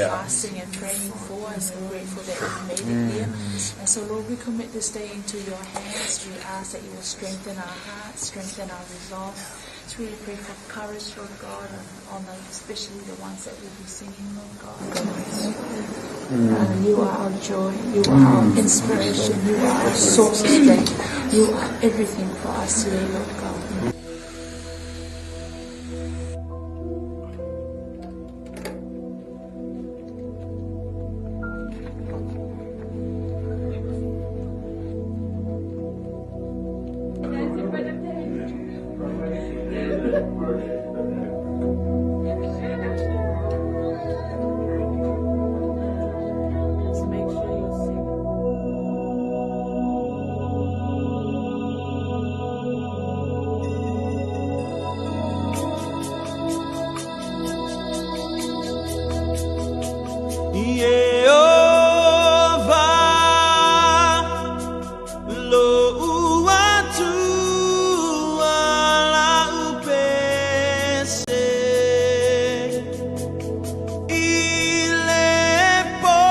fasting and praying for, and so grateful that we made it here. And so, Lord, we commit this day into your hands. We ask that you will strengthen our hearts, strengthen our resolve. So we pray for courage, Lord God, on the, especially the ones that will be singing, Lord God. You are our joy, you are our inspiration, you are our source of strength, you are everything for us today, Lord God. Just make sure you sing. Ieova lo atua lau pese i le po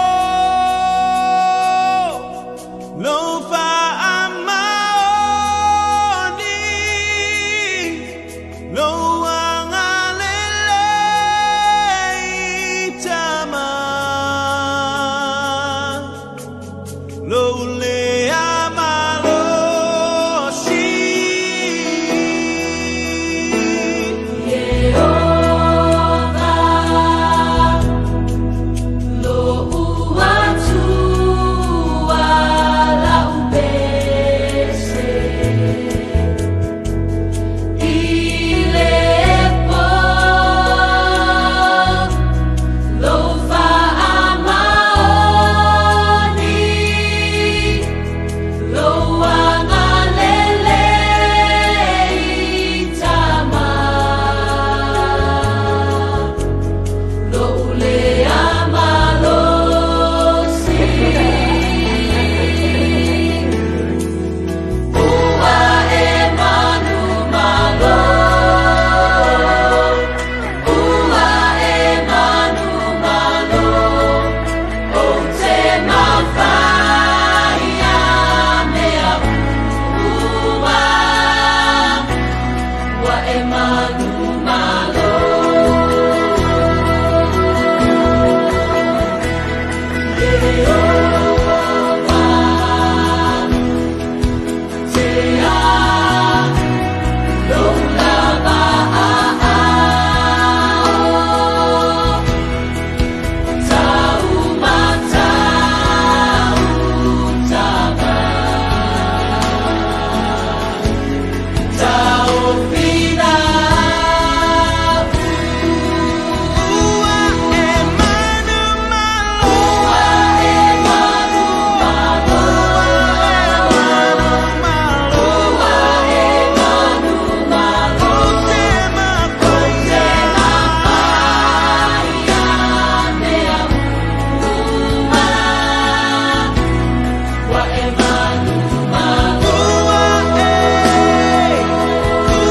lo faamaoni lo agalelei tama lo lea malosi. Ieova lo atua lau pese i le po lo faamaoni lo agalelei tama lo lea malosi. Ua e manumalo, ua e manumalo, ou te mawhai a mea uma, ua e manumalo. Ieova, te a lo lava a o tau matau tava tau fina. Ua e manumalo, Ua e manumalo, manumalo, ua e manumalo, te mawhai a mea uma, ua e manumalo. Ua e,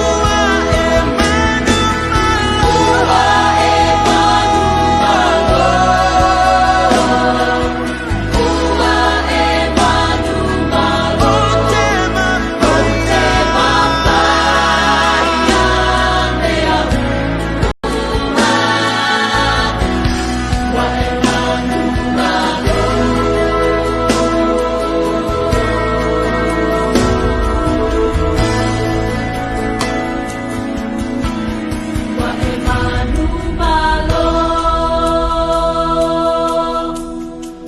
ua e manumalo, Ua e manumalo, ua e manumalo, te mawhai mawhai a mea uma, ua e manumalo. Ua e manumalo,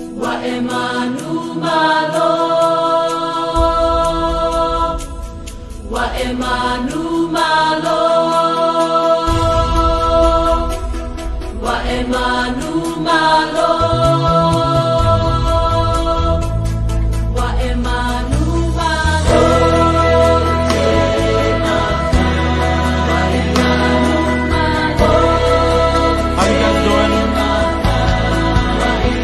ua e manumalo, ua e manumalo, ua e manumalo, ua e manumalo, te ua e manumalo. How you guys doing? Ua e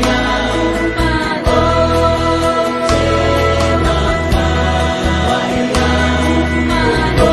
manumalo, te ua e manumalo.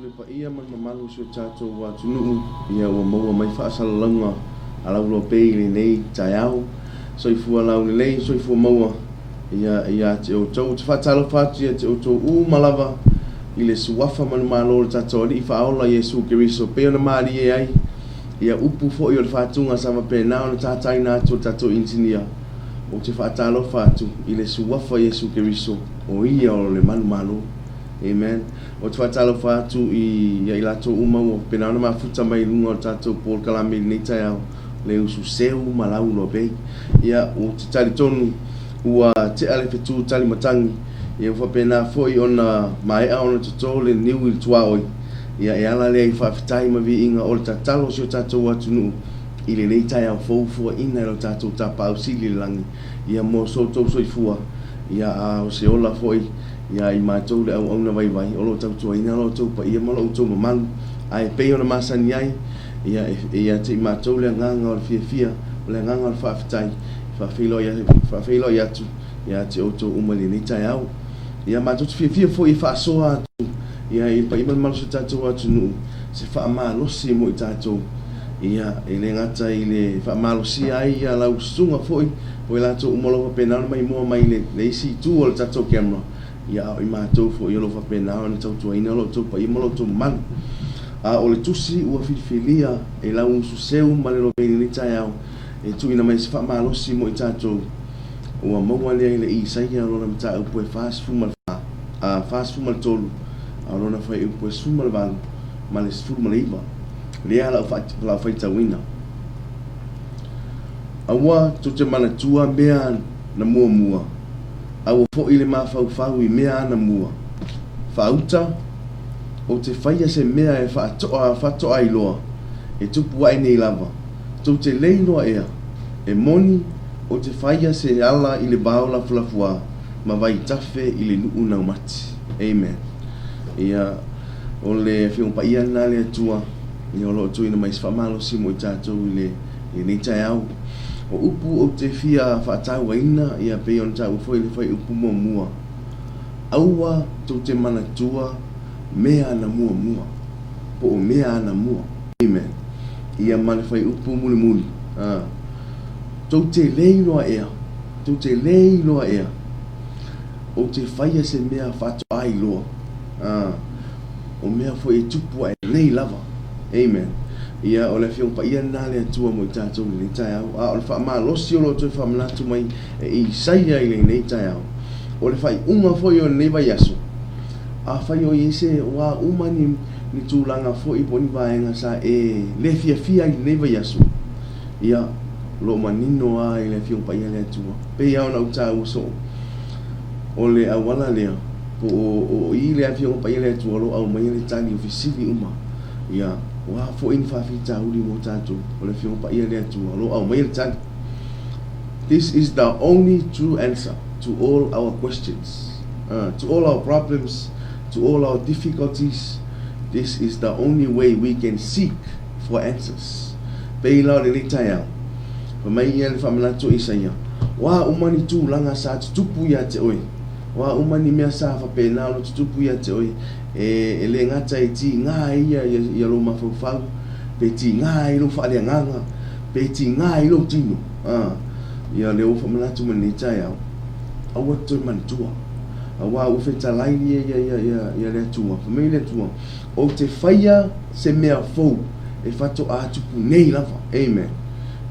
le paia ma le mamalu o si o tatou atunuu, ia ua maua mai faasalalauga a Lauloa Bay i lenei taeao. Soifua laulelei, soifua maua ia ia te outou. Ou te faatalofa atu ia te outou uma lava i le suafa manumalo o le tatou Alii Faaola Iesu Keriso, pei ona malie ai ia upu foi o le faatuga sa faapena ona tataina atu e le tatou inisinia. Ou te faatalofa atu i le suafa Iesu Keriso, o Ia o le manumalo. Amen. Ou te faatalofa atu i ia i latou uma ua faapena ona mafuta mai i luga o le tatou polokalame i lenei taeao, le usu seu ma Lauloa Bay. Ia, ou te talitonu ua tea le fetu tali matagi, ia ua faapena foi ona maea ona toto le niu i le tuaoi. Ia, e ala lea i faafetai ma viiga o le tatalo o si o tatou atunuu i lenei taeao fou fuaina e lo tatou Tapaau Sili i le lagi, ia mo so outou soifua, ia a o se ola foi ia i matou le auauna vaivai o lo o tautuaina lo outou paia ma lo outou mamalu. Ae pei ona masani ai, ia e ia te i matou le agaga o le fiafia, o le agaga o le faafetai, e faafeiloai atu ia te outou uma i lenei taeao. Ia matou te fiafia foi e faasoa atu ia i le paia ma le mamalu o si o tatou atunuu se faamalosi mo i tatou. Ia, e le gata i le faamalosia ai ia lau susuga foi, o i latou uma o lo o faapena ona maimoa mai i le isi itu o le tatou camera, ia a o i matou foi o lo o faapena ona tautuaina lo outou paia ma lo outou mamalu. A o le tusi ua filifilia e lau usu seu ma le lobei i lenei taeao e tuuina mai se faamalosi mo i tatou, ua maua lea i le Isaia lona mataupu e 44, a, 43, a o lona fuaiupu e 18 ma le 19. Lea lau lau faitauina. Aua tou te manatua mea na muamua, aua foi le mafaufau i mea anamua. Faauta, ou te faia se mea e faatoa faatoailoa, e tupu ae nei lava. Tou te le iloa ea, e moni, ou te faia se ala i le vao lafulafuā ma vaitafe i le nuu naumati. Amen. Ia, o le Afioga Paia lena a le Atua, ia o lo o tuuina mai se faamalosi mo i tatou i le lenei taeao. O upu ou te fia faatauaina, ia pei ona taua foi i le fuaiupu muamua, Aua tou te manatua mea na muamua, po o mea anamua. Amen. Ia ma le fuaiupu mulimuli, a, tou te le iloa ea, tou te le iloa ea, ou te faia se mea faatoa iloa, a, o mea foi e tupu ae nei lava. Amen. Ia, o le Afioga Paia lena a le Atua mo i tatou i lenei taeao. A o le faamalosi o lo o toe faamanatu mai e Isaia i lenei taeao, o le faaiuga foi o lenei vaiaso, afai o i ai se wā uma ni, ni tulaga foi po o ni vaega sa e le fiafia ai i lenei vaiaso, ia, o lo o manino lava i le Afioga Paia a le Atua. Pei lava ona ou taua soo, o le auala lea, po o, o i le Afioga Paia a le Atua o lo o aumaia le tali o fesili uma. Ia, o a foi ni faafitauli mo tatou, o le Afioga Paia a le Atua o lo o aumaia le tali. This is the only true answer to all our questions, to all our problems, to all our difficulties. This is the only way we can seek for answers. Pei la o lenei taeao, fai mai ia le faamanatu o Isaia, O a uma ni tulaga sa tutupu ia te oe, o a uma ni mea sa faapena ona tutupu ia te oe, e, e le gata e tiga ai ia, ia, ia lou mafaufau, pe tiga ai lou faaleagaga, pe tiga ai lou tino. A, ia lea ua faamanatu mai lenei taeao, aua te toe manatua. Aua ua fetalai ia, ia, ia, ia, ia le Atua, fai mai le Atua, Ou te faia se mea fou e faatoa tupu nei lava. Amen.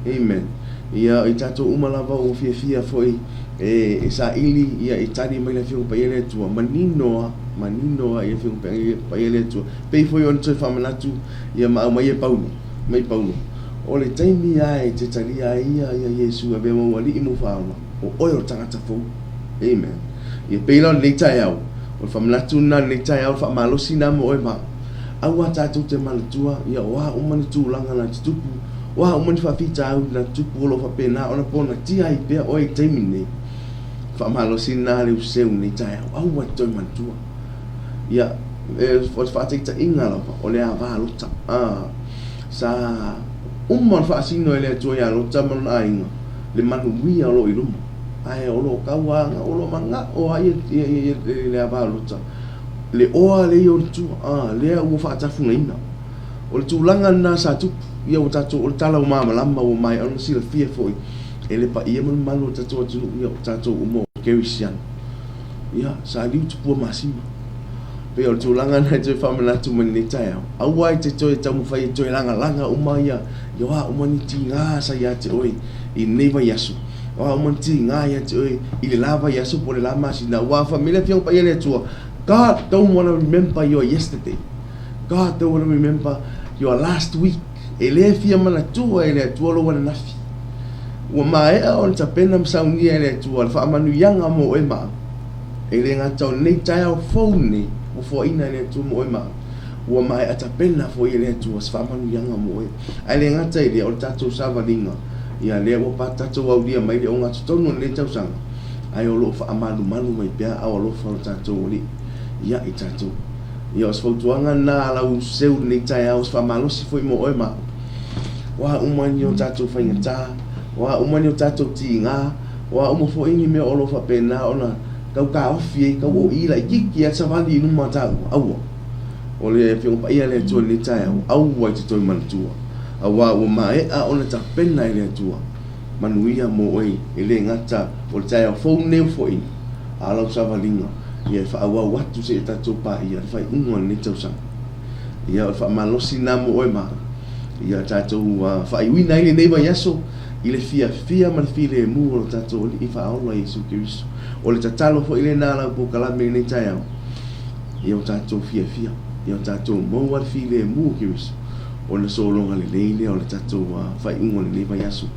Amen. Ia, i tatou uma lava ua fiafia foi e, e saili, ia, e tali mai le Afioga Paia le Atua. Manino a, manino a i le Afioga Paia le Atua. Pei foi ona toe faamanatu, ia, ma aumai e Paulo, mai Paulo. O le taimi lava e te talia ai ia, ia Iesu e avea mau alii ma faaola, o oe o le tagata fou. Amen. Ia pei la o lenei taeao, o le faamanatu lena i lenei taeao, le faamalosi lena mo oe ma au. Aua tatou te manatua, ia o a uma ni tulaga na tutupu, o a uma ni faafitauli na tutupu o lo o faapena ona ponatia ai pea oe i le taimi lenei. Faamalosi lena a le useu i lenei taeao, aua te toe manatua. Ia, o le faataitaiga lava, o le ava a Lota. A, sa uma ona faasino e le Atua ia Lota ma lona aiga le manuia o lo o i luma. Ae o lo o tau lava, o lo o manao lava ia le ava a Lota. le oa lea i ona tua, a, lea ua faatafugaina. O le tulaga lena sa tupu, ia ua tatou, o le tala ua malamalama ua maea ona silafia foi e le paia ma le mamalu o le tatou atunuu, ia o tatou uma o kerisiano. Ia, sa liu tupua masima. Pei o le tulaga lena e toe faamanatu mai lenei taeao, aua e te toe taumafai e toe lagalaga uma ia, ia o a uma ni tiga sa ia te oe i lenei vaiaso, o a uma ni tiga ia te oe i le la vaiaso po o le la masina, aua fai mai le Afioga Paia a le Atua, God don't wanna remember your yesterday. God don't wanna remember your last week. E le fia manatua e le Atua lou ananafi. Ua maea ona tapena ma saunia e le Atua le faamanuiaga mo oe ma au. E le gata o lenei taeao fou lenei ua foaina e le Atua mo oe ma au, ua maea tapena foi e le Atua se faamanuiaga mo oe. Ae le gata i lea, o le tatou savaliga, ia lea ua tatou aulia mai le ogatotonu o lenei tausaga, ae o lo o faamalumalu mai pea aao alofa o lo tatou Alii ia i tatou. Ia, o se fautuaga lena a lau seu i lenei taeao, o se faamalosi foi mo oe ma au. O a uma ni o tatou faigata, o a uma ni o tatou tiga, o a uma foi ni mea o lo o faapena ona tau taofi ai, tau oʻi laitiiti lava savali i luma o taua, aua. O le Afioga Paia a le Atua i lenei taeao, aua e te toe manatua, aua ua maea ona tapena e le Atua manuia mo oe, e le gata o le taeao fou lenei ua foaina, a o lau savaliga ia e faaauau atu seia tatou paia le faaiuga o lenei tausaga. Ia o le faamalosi lena mo oe ma au. Ia tatou faaiuina ai lenei vaiaso i le fiafia ma le filemu o lo tatou Alii Faaola Iesu Keriso. O le tatalo foi lena a lau polokalame i lenei taeao, ia o tatou fiafia, ia o tatou maua le filemu o Keriso, ona sologa lelei lea o le tatou faaiuga o lenei vaiaso.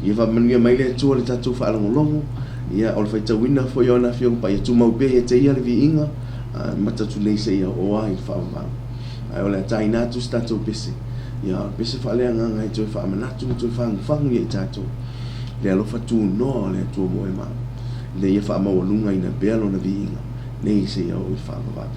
Ia faamanuia mai le Atua i le tatou faalogologo, ia o le faitauina foi o ana Afioga Paia, tumau pea ia te Ia le viiga, amata atu nei seia oo lava i le faavavau. Ae o le a taina atu se tatou pese, ia o le pese faaleagaga e toe faamanatu ma toe fagufagu ia i tatou le alofa tunoa o le Atua mo oe ma au, ina ia faamaualugaina pea Lona viiga nei seia oo i le faavavau.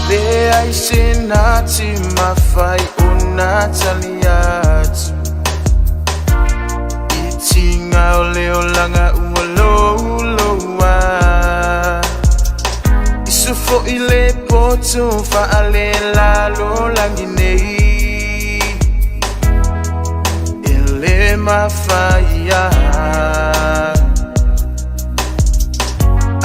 Leai sina tsy mafai ona tali atu I tiga o le olaga ua louloua Isu foʻi le poto faalelalolagi nei E le mafai a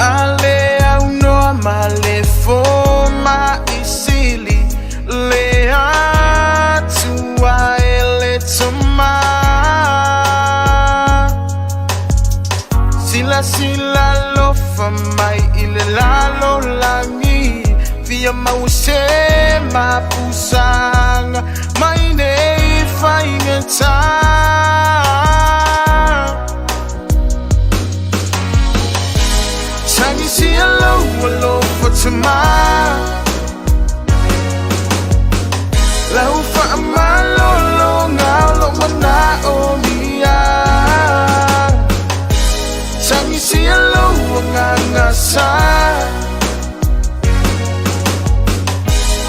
A le aunoa ma le fomaʻi sili le Atua e le tama Silasila alofa mai i le lalolagi Fia maua se mapusaga mai nei faigata Tagisia lou alofa tama Lau faamalologa o lou manaomia Tagisia lou agaga sa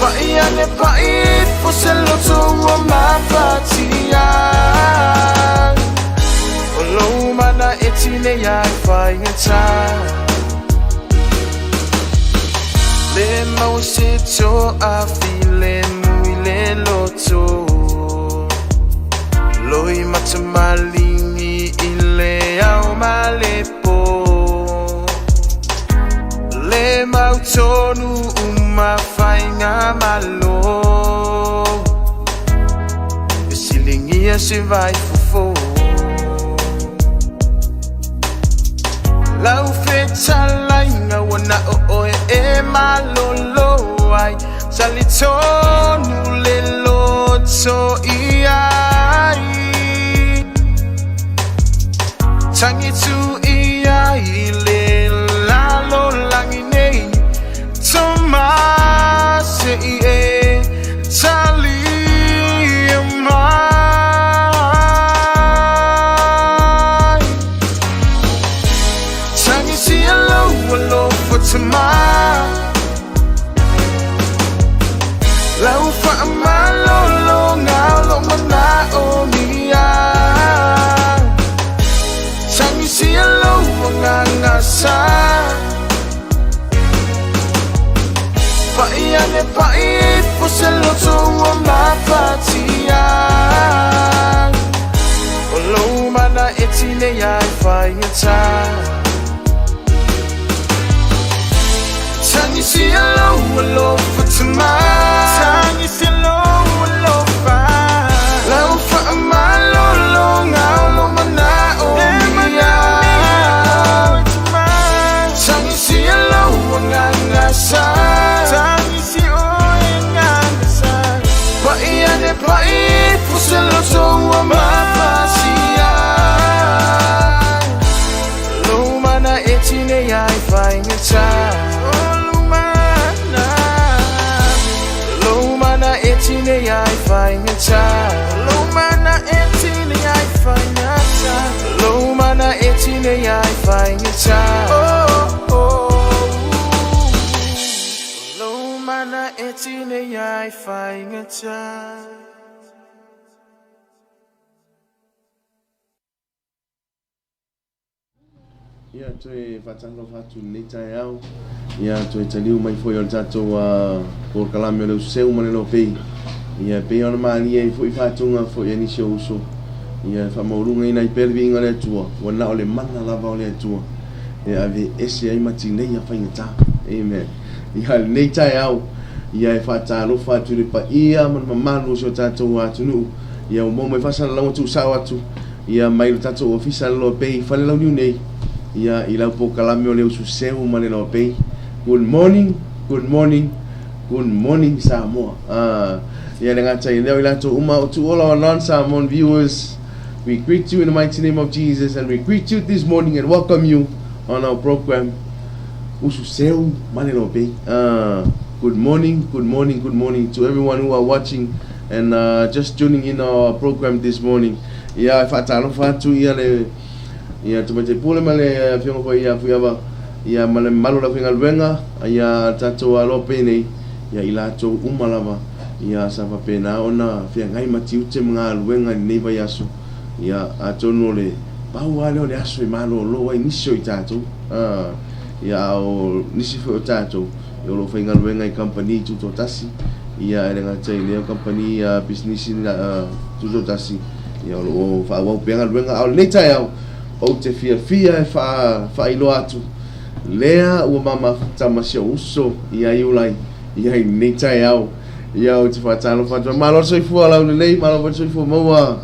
Pai ane pai ifo se loto ua mafatia O lou mana e tinei ai faigata Le maua se toafilemu i le loto Loi matamaligi i le ao ma le po Le mautonu uma faigamalo Fesiligia se vaifofo Lau fetalaiga ua na o oe e malolo ai Talitonu le loto i ai Tagitu ia i le lalolagi nei Tomase i e talia mai. Tagisia lou agaga sa. Pa'i ane pa'i ifo se loto ua mafatia. O lou mana e tinei ai faigata. Tagisia lou alofa tama. Tagisia lou alofa. Lau faamalologa o lou manaomia. Tagisia lou agaga sa. Tagisi oe agaga sa. Pa'i ane pa'i ifo se loto ua mafatia. Lou mana e tinei ai faigata. Lou mana. Lou mana e tinei ai faigata. Lou mana e tinei ai faigata. Lou mana e tinei ai faigata. Oh, oh. Lou mana e tinei ai faigata. Ia, toe faatalofa atu i lenei taeao. Ia, toe taliu mai foi o le tatou polokalame o le Ususeu ma le Lopei. Ia, e pei ona malie ai foi faatuga foi a nisi o uso. Ia, e faamaualugaina ai pea le viiga o le Atua, ua na o le mana lava o le Atua e aveese ai ma tineia faigata. Amen. Ia, lenei taeao, ia e faatalofa atu i le paia ma le mamalu o si o tatou atunuu. Ia, ua maua mai faasalalauga tuusao atu. Ia mai lo tatou ofisa le Loa Pei i Falelauniu nei, ia i lau polokalame o le usu seu ma le Loa Pei. Good morning, good morning, good morning Samoa. Ah, ia le gata i lea o i latou uma to all our non-Samoan viewers, we greet you in the mighty name of Jesus and we greet you this morning and welcome you on our program Usu Seu ma le Loa Pei. Ah, good morning, good morning, good morning to everyone who are watching and just tuning in our program this morning. Ia e faatalofa atu ia le ia Tamaitai Pule ma le Afioga foi ia Fuiava ia ma le mamalu o le aufaigaluega ia tatou aloa penei ia i latou uma lava ia sa faapena ona feagai ma tiute ma galuega i lenei vaiaso ia atonu o le pau lava lea o le aso e malolo ai nisi o i tatou ia a o nisi foi o tatou ia o lo o faigaluega i kamupani tutoatasi ia e le gata i lea o kamupani pisinisi tutoatasi ia o lo o faaauau pea galuega. A o lenei taeao ou te fiafia e faailoa atu lea ua mamafuta ma si ou uso ia Iulai ia i lenei taeao. Ia ou te faatalofa atu ai. Malo le soifua laulelei, malo foi le soifua maua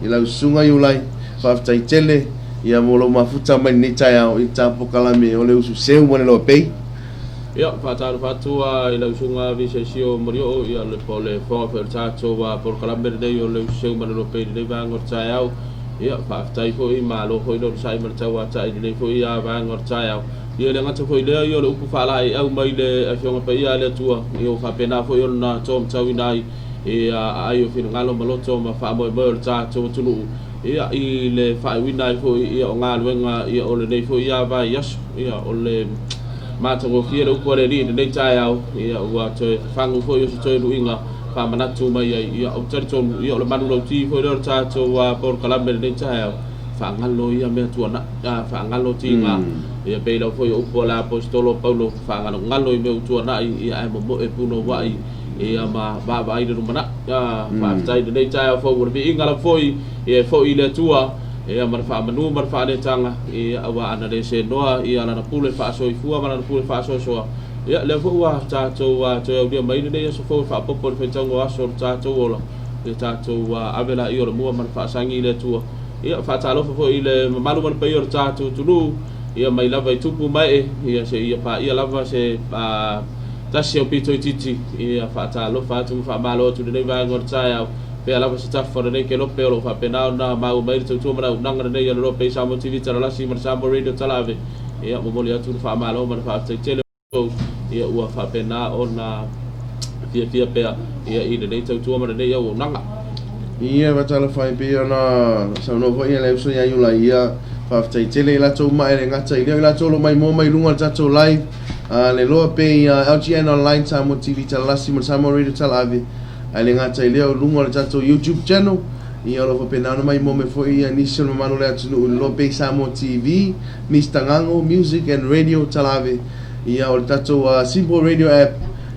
i lau susuga Iulai. Faafetai tele ia mo lou mafuta mai lenei taeao i le tapokalame o le usu seu ma le loa pei. Ia, faatalofa atu i lau susuga Visesio Molioo, ia le po o le fofoga foi o le tatou polokalame lenei o le Ususeu ma le Lope i lenei vaega o le taeao. Ia, faafetai foi, malo foi le onosai ma le tauatai i lenei foi vaega o le taeao. Ia, e le gata foi i lea, ia o le upu faalaeiau mai le Afioga Paia a le Atua, ia ua faapena foi ona tomatauina ai i aai o finagalo ma loto ma faamoemoe o le tatou atunuu, ia, i le faaiuina ai foi ia o galuega ia o lenei foi vaiaso. Ia, o le matagofie le upu a le Alii i lenei taeao, ia, ua toe fafagu foi o se toe luiga faamanatu mai ai. Ia, ou te talitonu, ia, o le manulauti foi lea o le tatou polokalame i lenei taeao, faagalo ia mea tuanai, faagalo tiga, ia, pei lava foi o upu a le Aposetolo o Paulo, faagalogalo i mea ua tuanai, ia, ae momoe punouai, ia, ma vaavaai i le lumanai. Faafetai i lenei taeao fou, o le viiga lava foi, ia, e foi i le Atua, Ia, ma le faamanu ma le faaletaga, ia, aua ana le senoa, ia, lana pule faasoifua ma lana pule faasoasoa, ia, lea foi ua tatou toe aulia mai lenei aso fou e faaopoopo i le faitauga o aso o le tatou ola, ia tatou ave laia o le mua ma le faasagi i le Atua. Ia, faatalofa foi i le mamalu ma le paia o le tatou atunuu, ia, mai lava i tupu ma ee, ia, seia paia lava se tasi aupito itiiti, ia, faatalofa atu ma faamalo atu i lenei vaega o le taeao. Pea lava se tafa o lenei kelope o lo o faapena ona maua mai le tautua ma le auaunaga lenei a le Lope i Samoa TV Talalasi ma le Samoa Radio Talaave. Ia, momoli atu le faamalo ma le faafetai tele o ia ua faapena ona fiafia pea ia i lenei tautua ma lenei auaunaga. Ia, Vatalofa, e pei ona saunoa foi le uso ia Iula, ia, faafetai tele i latou uma e le gata i lea o i latou o lo o maimoa mai luga o le tatou live, le Loa Pay LGN Online Samoa TV Talalasi ma le Samoa Radio Talaave. Ae le gata i lea o luga o le tatou YouTube channel, Ia, o lo o faapena ona maimoa mai foi ia nisi o le mamalu o le atunuu i le Lope Samoa TV, Mister Gago Music and Radio Talave. Ia, o le tatou Simple Radio App,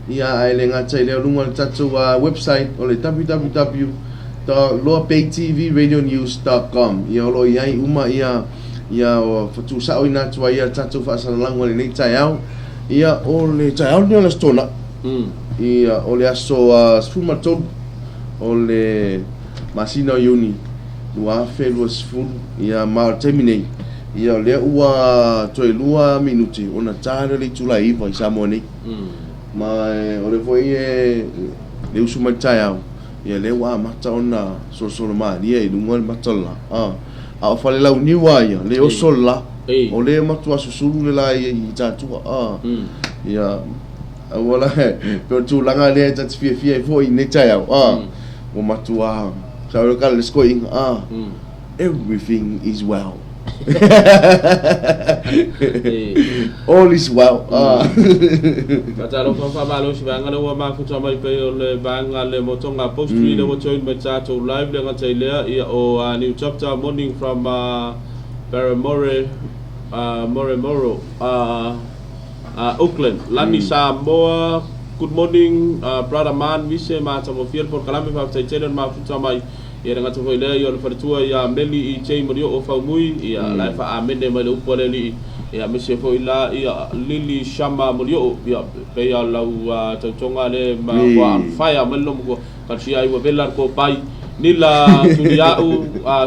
ia, ae le gata i lea o luga o le tatou website o le www.loapaytvradionews.com. Ia, o lo o i ai uma ia ia tuusaoina atu ai ia tatou faasalalauga i lenei taeao. Ia, o le taeao lenei o le Aso Toonai. Ia, o le aso 13 o le masina o Iuni 2020, ia, ma o le taimi nei, ia, o lea ua toe 2 minute ona ta lea o le itula e 9 i Samoa nei. Ma o lea foi e le usu mai le taeao, ia, lea ua amata ona solosolo malie i luga o le mata o le la. A o Falelauniu lava ia, le oso le la, o lea e matua susulu le la i Tatua. Ia, Aua la, pei o le tulaga lea ta te fiafia ai foi i lenei taeao, ua matua sao le kala le sikoiga, everything is well. All is well. Faatalofa ma faamalo i se vaega lea ua mafuta mai pei o le vaega le motoga postry lea ua join mai tatou live le gata i lea ia o new chapter morning from Barramore Moremoro Auckland, Lani Samoa, Good morning brother man Mise matagofie le polokalame faafetai tele le mafuta mai ia le gata foi lea ia o le faletua ia Meli i J Mario o Faumui ia la e faaamene mai le upu a le alii ia aemaise foi la ia Lily Shama Molioo ia pei a lau tautoga le ma ua on fire mai le lomatua talosia ai ua vela le kopai Nila Tuliau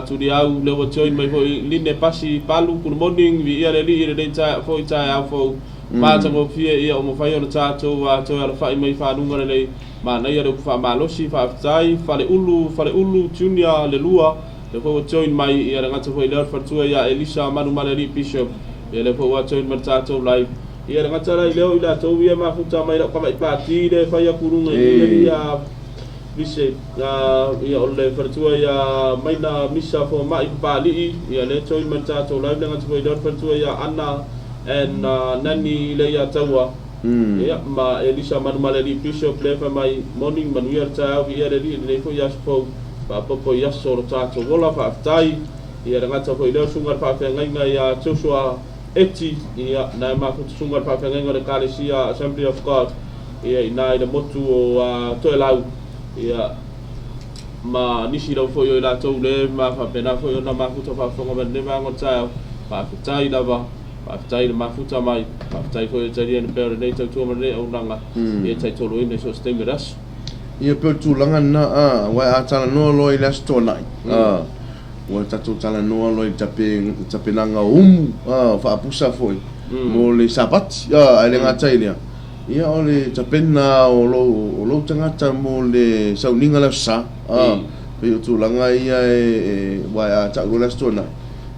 Tuliau lea ua join mai foi Line Pasi Palu good morning viia le alii i lenei foi taeao fou Matagofie ia ua mafai ona tatou toe alafai mai faluga lelei. Manaia le upu faamalosi, faafetai. Faleulu, Faleulu Junior le lua, lea foi ua join mai ia le gata foi lea o le faletua ia Elisa Manumalealii Bishop, ia lea foi ua join mai le tatou live. Ia le gata la i lea o i latou ia e mafuta mai lau tamai pati lea e fai atu luga i ia Mise, ia o le faletua ia Maina Misa Fomai Papalii, ia lea e join mai le tatou live le gata foi lea o le faletua ia Anna and Nani le ia Taua, ia ma Elisa Manumaleli Bishop lea fai mai morning manuia le taeao viia le Alii lenei foi aso fou faapopo i aso o lo tatou ola faafetai ia le gata foi lea o susuga le faafeagaiga ia Joshua Eti ia na e mafuta susuga le faafeagaiga o le Ekalesia Assembly of God Ia ina i le motu o Toelau, ia, ma nisi lava foi o i latou le ma faapena foi ona mafuta faafofoga mai i lenei vaega o le taeao. Faafetai lava, faafetai i le mafuta mai, faafetai foi e taliaina pea o lenei tautua ma lenei auaunaga ia taitoluina i so o se taimi o le aso. Ia pei o le tulaga lena, aua a talanoa loa i le Aso Toonai, ua tatou talanoa loa i le tapenaga o umu, o faapusa foi mo le Sapati, ae le gata i lea, Ia o le tapena o lou, o lou tagata mo le sauniga le Aso Sa. A, pei o tulaga ia e, aua a tau loa le Aso Toonai,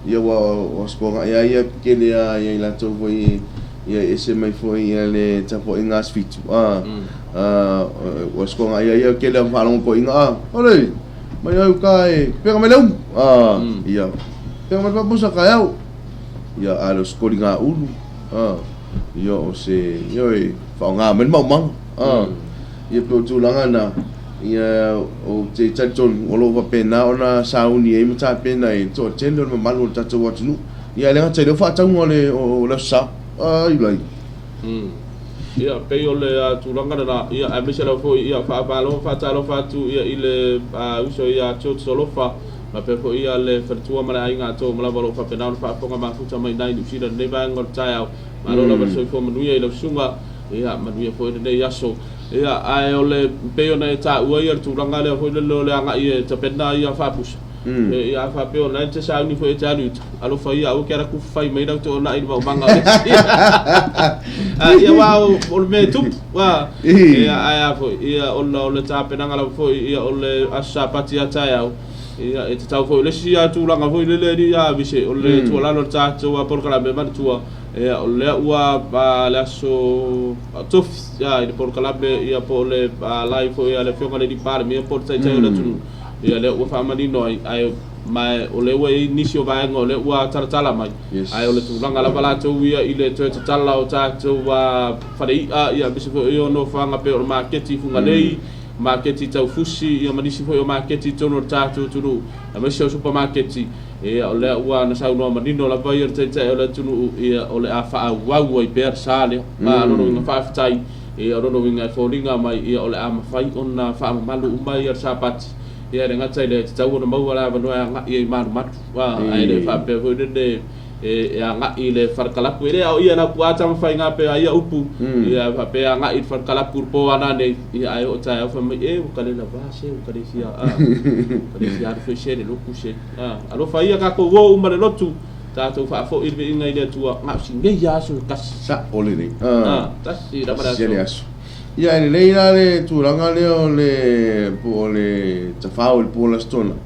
ia ua, ua sikoaga ia ia kele a ia i latou foi ia e ese mai foi ia le tapuaiga Aso Fitu. A, a, ua sikoaga ia ia kele a faalogo toeaiina, a, ole, mai au ka e pega mai le umu. A, ia, pega mai le papusa ka e au. Ia, a le o sikoliga ulu. A. Ia o se, ioe, faaaoga mai le maumaga. A, ia pei o tulaga na, ia ou te talitonu o lo o faapena ona sauni ai ma tapena ai le toatele o le mamalu o le tatou atunuu. Ia ae le gata i lea o faatauga o le o le Aso Sa. Ai lai. Ia, pei o le tulaga lena, ia, aemaise lava foi, ia, faamalo ma faatalofa atu, ia, i le uso ia George Solofa, faapea foi ia le faletua ma le aiga atoa uma lava o lo o faapena ona faafofoga mafuta mai i ina i Niu Sila i lenei vaega o le taeao. Malo lava le soifua manuia i lau susuga, ia manuia foi lenei aso. Ia, ae o le, pei ona e taua ia le tulaga lea foi lele o le agai e tapena ia faapusa, ia a faapea o lena e te sauni foi e te alu i uta, alofa ia aua ke ala kufai mai lau toonai i le maumaga o le isi. Ia aua o le mea e tupu, ia ae a foi, ia ona o le tapenaga lava foi ia o le Aso Sapati a taeao, Ia, e tatau foi, o le isi lava tulaga foi lele alii a Vise, o le tuualalo a le tatou polokalame manatua, ia, o lea ua le aso tofi i le polokalame, ia, po o le live foi a le Afioga i le Alii Palemia po o le Taitai o le atunuu, ia, lea ua faamanino ai, ae, ma o lea ua i ai nisi o vaega o lea ua talatala mai, ae o le tulaga lava latou ia i le toe tatala o tatou fale i'a, ia, aemaise foi o nofoaga pei o le maketi i Fugalei, maketi tau fusi ia ma nisi foi o maketi i totonu o le tatou atunuu aemaise o supamaketi. Ia o lea ua na saunoa manino lava ia le Taitai o le atunuu ia o le a faaauau ai pea le sa lea. A o lona uiga faafetai, ia o lona uiga e foliga mai ia o le a mafai ona faamamalu uma ia le Sapati. Ia e le gata i lea e tatau ona maua le avanoa e agai ai i malumalu, ae le faapea foi lele e agai i le falekalapu. E le aoia e Laupua Tamafaiga pe a ia upu, ia faapea e agai i le falekalapu i le po a nanei, ia ae oo taeao fai mai, e ua kale lava se, ua kale fia, a, kale fia alu foi se le lotu se. A, alofa ia tatou o uma le lotu, tatou faafoi le viiga i le Atua, na o si nei lava aso e tasi. Sao lelei. A, tasi lava le Tasi aso. le aso. Ia, e lelei la le tulaga lea o le po o le tafao i le po o le Aso Toonai.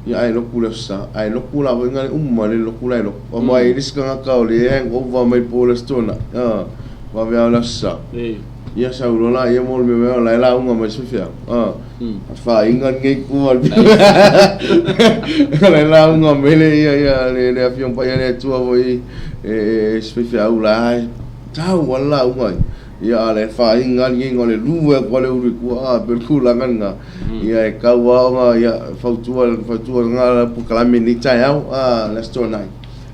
Ia ae loku le Aso Sa, ae loku la foi ngale uma le loku la e loku. Aua e le isi tagata o le hangover mai po o le Aso Toonai. Vave lava o le Aso Sa. Ia sau loa la ia mo le mea mea o la e lauga mai se faifeau. Faaina lenei kua o le la e lauga mai le ia ia le le Afioga Paia le Atua foi e se faifeau la e tau lava le lauga ai. Ia a le faaina lenei o le lue atu a le ulu i tua a pei o le tulaga lena. Ia e tau lava ona ia fautua fautua lena polokalame i lenei taeao a le Aso Toonai.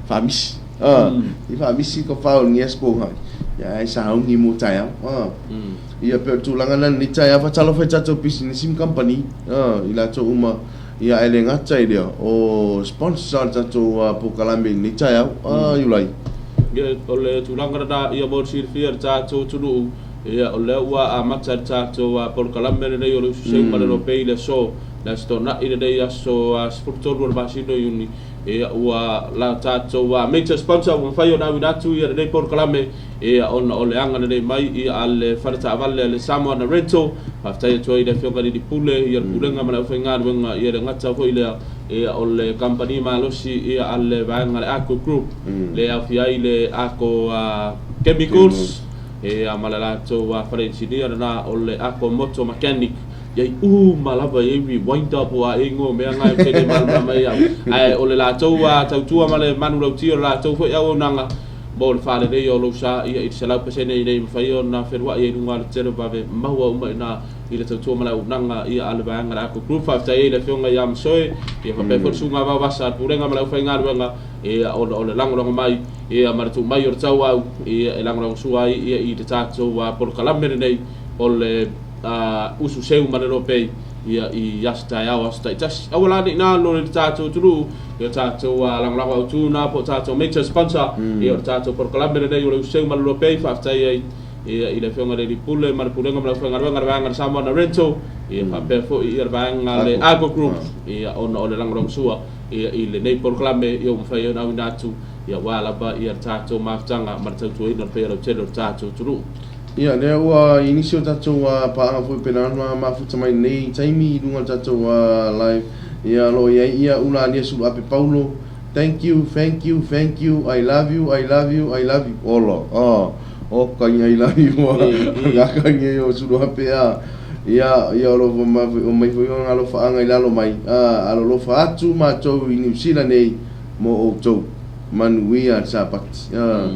Faamisi. I faamisi ka fao i lenei Aso Toonai. Ia ae sauni mo taeao. Ia pei o le tulaga lena i lenei taeao faatalofa i tatou pisinisi ma kamupani i latou uma ia ae le gata i lea o sponsor o le tatou polokalame i lenei taeao. Iulai. Ia, o le tulaga lena ia mo le silafia e le tatou atunuu, ia, o lea ua amata le tatou polokalame lenei o le Usu Seu ma le Lopei i le aso, le Aso Toonai lenei aso 13 o le masina o Iuni. Ia, ua la tatou major sponsor ua mafai ona auina atu ia lenei polokalame, ia, ona o le aga lelei mai ia a le fale taavale a le Samoa na Rental. Faafetai atu ai i le Afioga i le Alii Pule, ia le Pulega ma le aufaigaluega, ia le gata foi lea, ia, o le kamupani malosi ia a le vaega a le Arco Group, le aofia ai le Arco Chemicals, ia, ma le latou fale inisinia lena o le Arco Motor Mechanic. Ia i uma lava i ai rewinder po o a ea igoa o mea na ou te le malamalama ai au. Ae o le latou tautua ma le manulauti o le latou foi auaunaga mo le faaleleia o lou sa ia i le 100% ina ia mafai ona feluai ai i luga o le tele o vave maua uma i ina i le tautua ma le auaunaga ia a le vaega a le Aqua Group. Faafetai ai i le Afioga ia Masoe ia faapea foi le Susuga Vaovasa a le Pulega ma le aufaigaluega ia ona o le lagolago mai ia ma le tuu mai o le tauau ia e lagolagosua ai ia i le tatou polokalame lenei o le usu seu ma le lopei ia i aso taeao aso taitasi. Aua la ne i nalo i le tatou atunuu ia tatou lagolago autu na po o tatou major sponsor ia o le tatou polokalame lenei o le usu seu ma le lopei. Faafetai ai ia i le Afioga i le Alii Pule ma le Pulega ma le aufaigaluega a le vaega a le Samoana Rental ia faapea foi ia le vaega a le Argo Group ia ona o le lagolagosua ia i lenei polokalame ia ua mafai ai ona auina atu ia aua lava ia le tatou mafutaga ma le tautuaina o le paia lautele o le tatou atunuu. Ia, lea ua i nisi o tatou paaga foi pena ona mafuta mai lenei taimi i luga o le tatou live. Ia, o lo o i ai ia Ulalia Suluape Paulo, Thank you, thank you, thank you, I love you, I love you, I love you. Ola, ah, oka i I love you, ngaka i o Suluape, ah. Ia, ia o lo o mai foi ona alofaaga i lalo mai, ah, alolofa atu matou i Niu Sila nei mo outou. Manuia le Sapati, ah.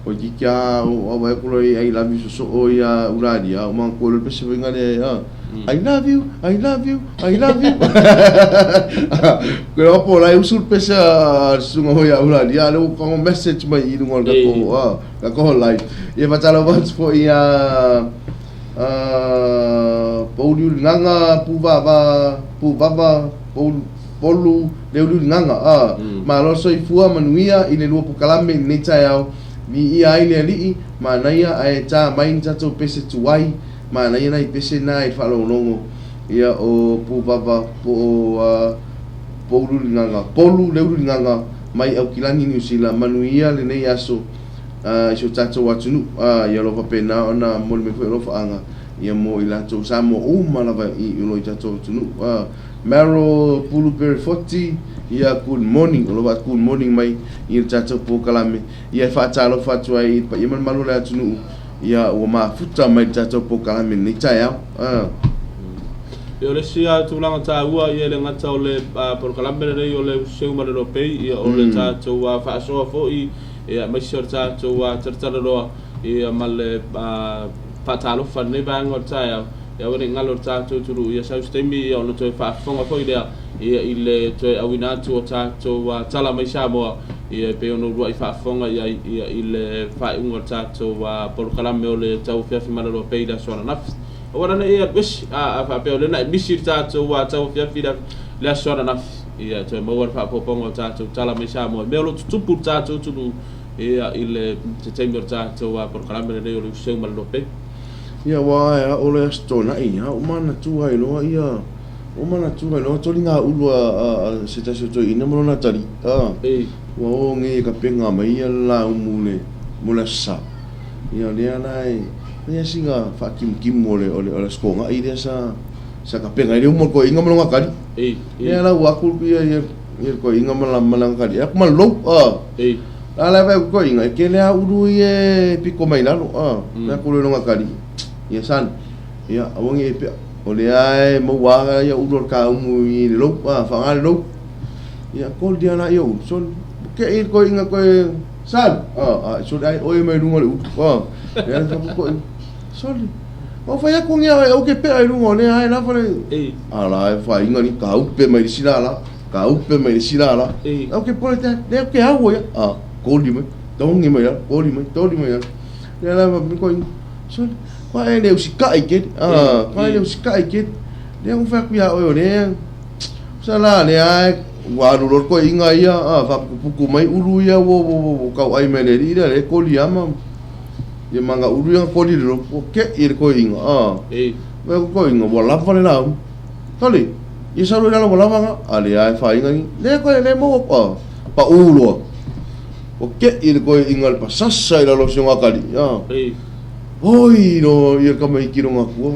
Koe ki kia o awa e kolo i I love you sosoo ia ulalia o mang koe pese foi ngale a I love you I love you I love you koe o po lai usul pese a sunga hoi a ulalia le o kango message mai i lunga o le kako a kako live ia fatalo atu foi a Pouliuli Nganga Puvava Puvava Poulu Polu Leuliuli Gaga, a, malo soifua manuia i le lua pokalame i lenei taeao, viia ai le Alii, manaia ae ta mai ni tatou pese tuai, manaia nai pese na i le faalogologo ia o Puvava po o Pouliuli Gaga, Polu Leuliuli Gaga mai Aukilani Niu Sila, manuia lenei aso i si o tatou atunuu, a, ia o lo o faapena ona momoli mai foi alofaaga ia mo i latou Samoa uma lava i o lo o i tatou atunuu, a. Maro Pulu Perefoti, ia good morning, o lo o good morning mai i le tatou polokalame. Ia e faatalofa atu ai i le paia ma le mamalu o le atunuu, ia ua mafuta mai le tatou polokalame i lenei taeao. Ia o le isi tulaga taua ia e le gata o le polokalame lenei o le Usu Seu ma le Lopei, ia o le tatou faasoa foi ia aemaise o le tatou talatalanoa ia ma le faatalofa i lenei vaega o le taeao. Ia aua ne i galo i le tatou atunuu, ia sau se taimi ia ona toe faafofoga foi lea ia i le toe auina atu o tatou tala mai Samoa ia e pei ona uluai faafofoga i ai ia i le faaiuga o le tatou polokalame o le Tauafiafi Malolo pei i le aso ananafi. Aua la ne i e alu ese, a faapea o lea na e misi i le tatou Tauafiafi i le aso ananafi, ia e toe maua le faaopoopoga o tatou tala mai Samoa i mea o lo o tutupu i le tatou atunuu ia i le se taimi o le tatou polokalame lenei o le Useu Malolo Pei. Ia aua e ao le Aso Toonai, a ua manatua ai loa ia, ua manatua ai loa toliga ulu a se tasi o toeaina ma lona atalii, a, ua o nei e kapega mai ia le laumu le, mo le Aso Sa. Ia o lea la e fai lava sina faakimukimū o le, o le, o le Aso Toonai lea sa, sa kapega ai le uma o le toeaina ma lona atalii. Lea la ua aku ia, ia, ia le toeaina ma, ma lana atalii, aku ma le lou, a. A la e vaai atu toeaiina, e tele lava ulu ia e pito mai lalo, a, fai atu loa i lona atalii, ia son, ia aua ne i e pea, o lea e maua lava ia ulu o le kaumu i le lou, a, faaaoga le lou. Ia, koli lava laia o ulu, sole, te i le toeaina toe, son, a, a, sole, ai oe mai luga o le ulu, a, lea la fai atu toeaina, sole, na ou fai atu nei au e te pea i luga o lea e lava le, a la e faiga ni kaupe mai le isi lala. Ka upe mai le isi lala. Au ke pole te, lea ke au ia. A, koli mai, togi mai lalo, koli mai, togi mai lalo. Lea la ma ko inga. Sole, kua e le usikaʻi keli. A, kua e le usikaʻi keli. Lea ua fai atu iā oe o lea. Sa la lea e ua alu loa le toeaina ia, a, faaputuputu mai ulu ia ua, ua, ua, ua tauai mai le alii lea, lea e koli lava ma, ia ma ana ulu ia na koli i le lotu, ua keʻi e le toeaina, a. Fai atu le toeaina, ua lava le lauga. Sole, ia sau loa i lalo ma lava nga, a le a e faiga ni, le koe le maua a, paʻū loa. Ua keʻi le toeaina le pasasa i lalo o si ona atalii, a. Oi no ia tamaiti lona akua.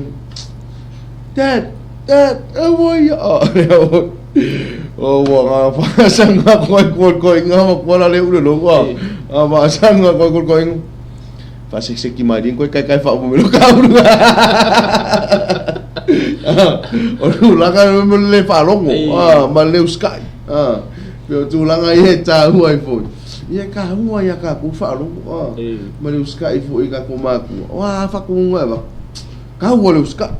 Dad, dad, e ua ia, a, lea ua, o ua nga faasaga koe koe toeaina ma kua la le ule lou, a, a faasaga koe koe toeaina. Faasekiseki malie koe kaikai faauma mai lo kaulu. O le tulaga ma le le faalogo ma le le usikai. Pei o tulaga ia e taua ai foi. Ia e taua ia tatou faalogo ma le usikai foi i tatou matua. O a faatonuga e avatu, taua le usikai.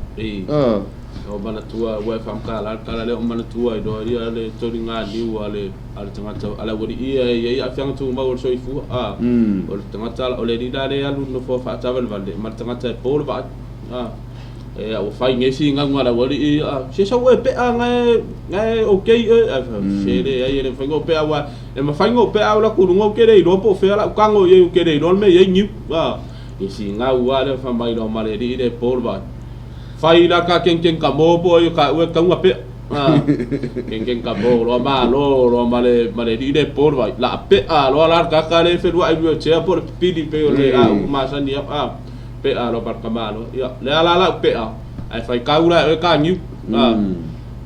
O manatua ua e faamatala le tala lea o manatua iloa ia le toliga niu a le a le tagata a le aualii ia e i ai aafiaga tumau o le soifua a o le tagata o le alii la lea e alu i le nofoa faatavalevale ma le tagata e po le vaai a e ua fai nei finauga a le aualii a se sau oe pea na e na e okay oe ae se leai e le mafai ona ou pea aua e mafai ona ou pea ae ou alu atu i luga ou te le iloa po o fea lau tago i ai ou te le iloa le mea e i ai niu a ia finau lava lea fai mai loa ma le alii lea e po le vaai. Fai la ka kengkeng ka mo po ai o ka ue kaunga pea. Ah. Kengkeng ka mo loa malo loa ma le ma le alii le po le vaai. La pea loa la ka ka le whenua ai lua tea po le pipili pe o le a upu masani a ah. Pea loa par ka malo. Ia, le ala la pea. Ai fai kau la e ka niu. Ah.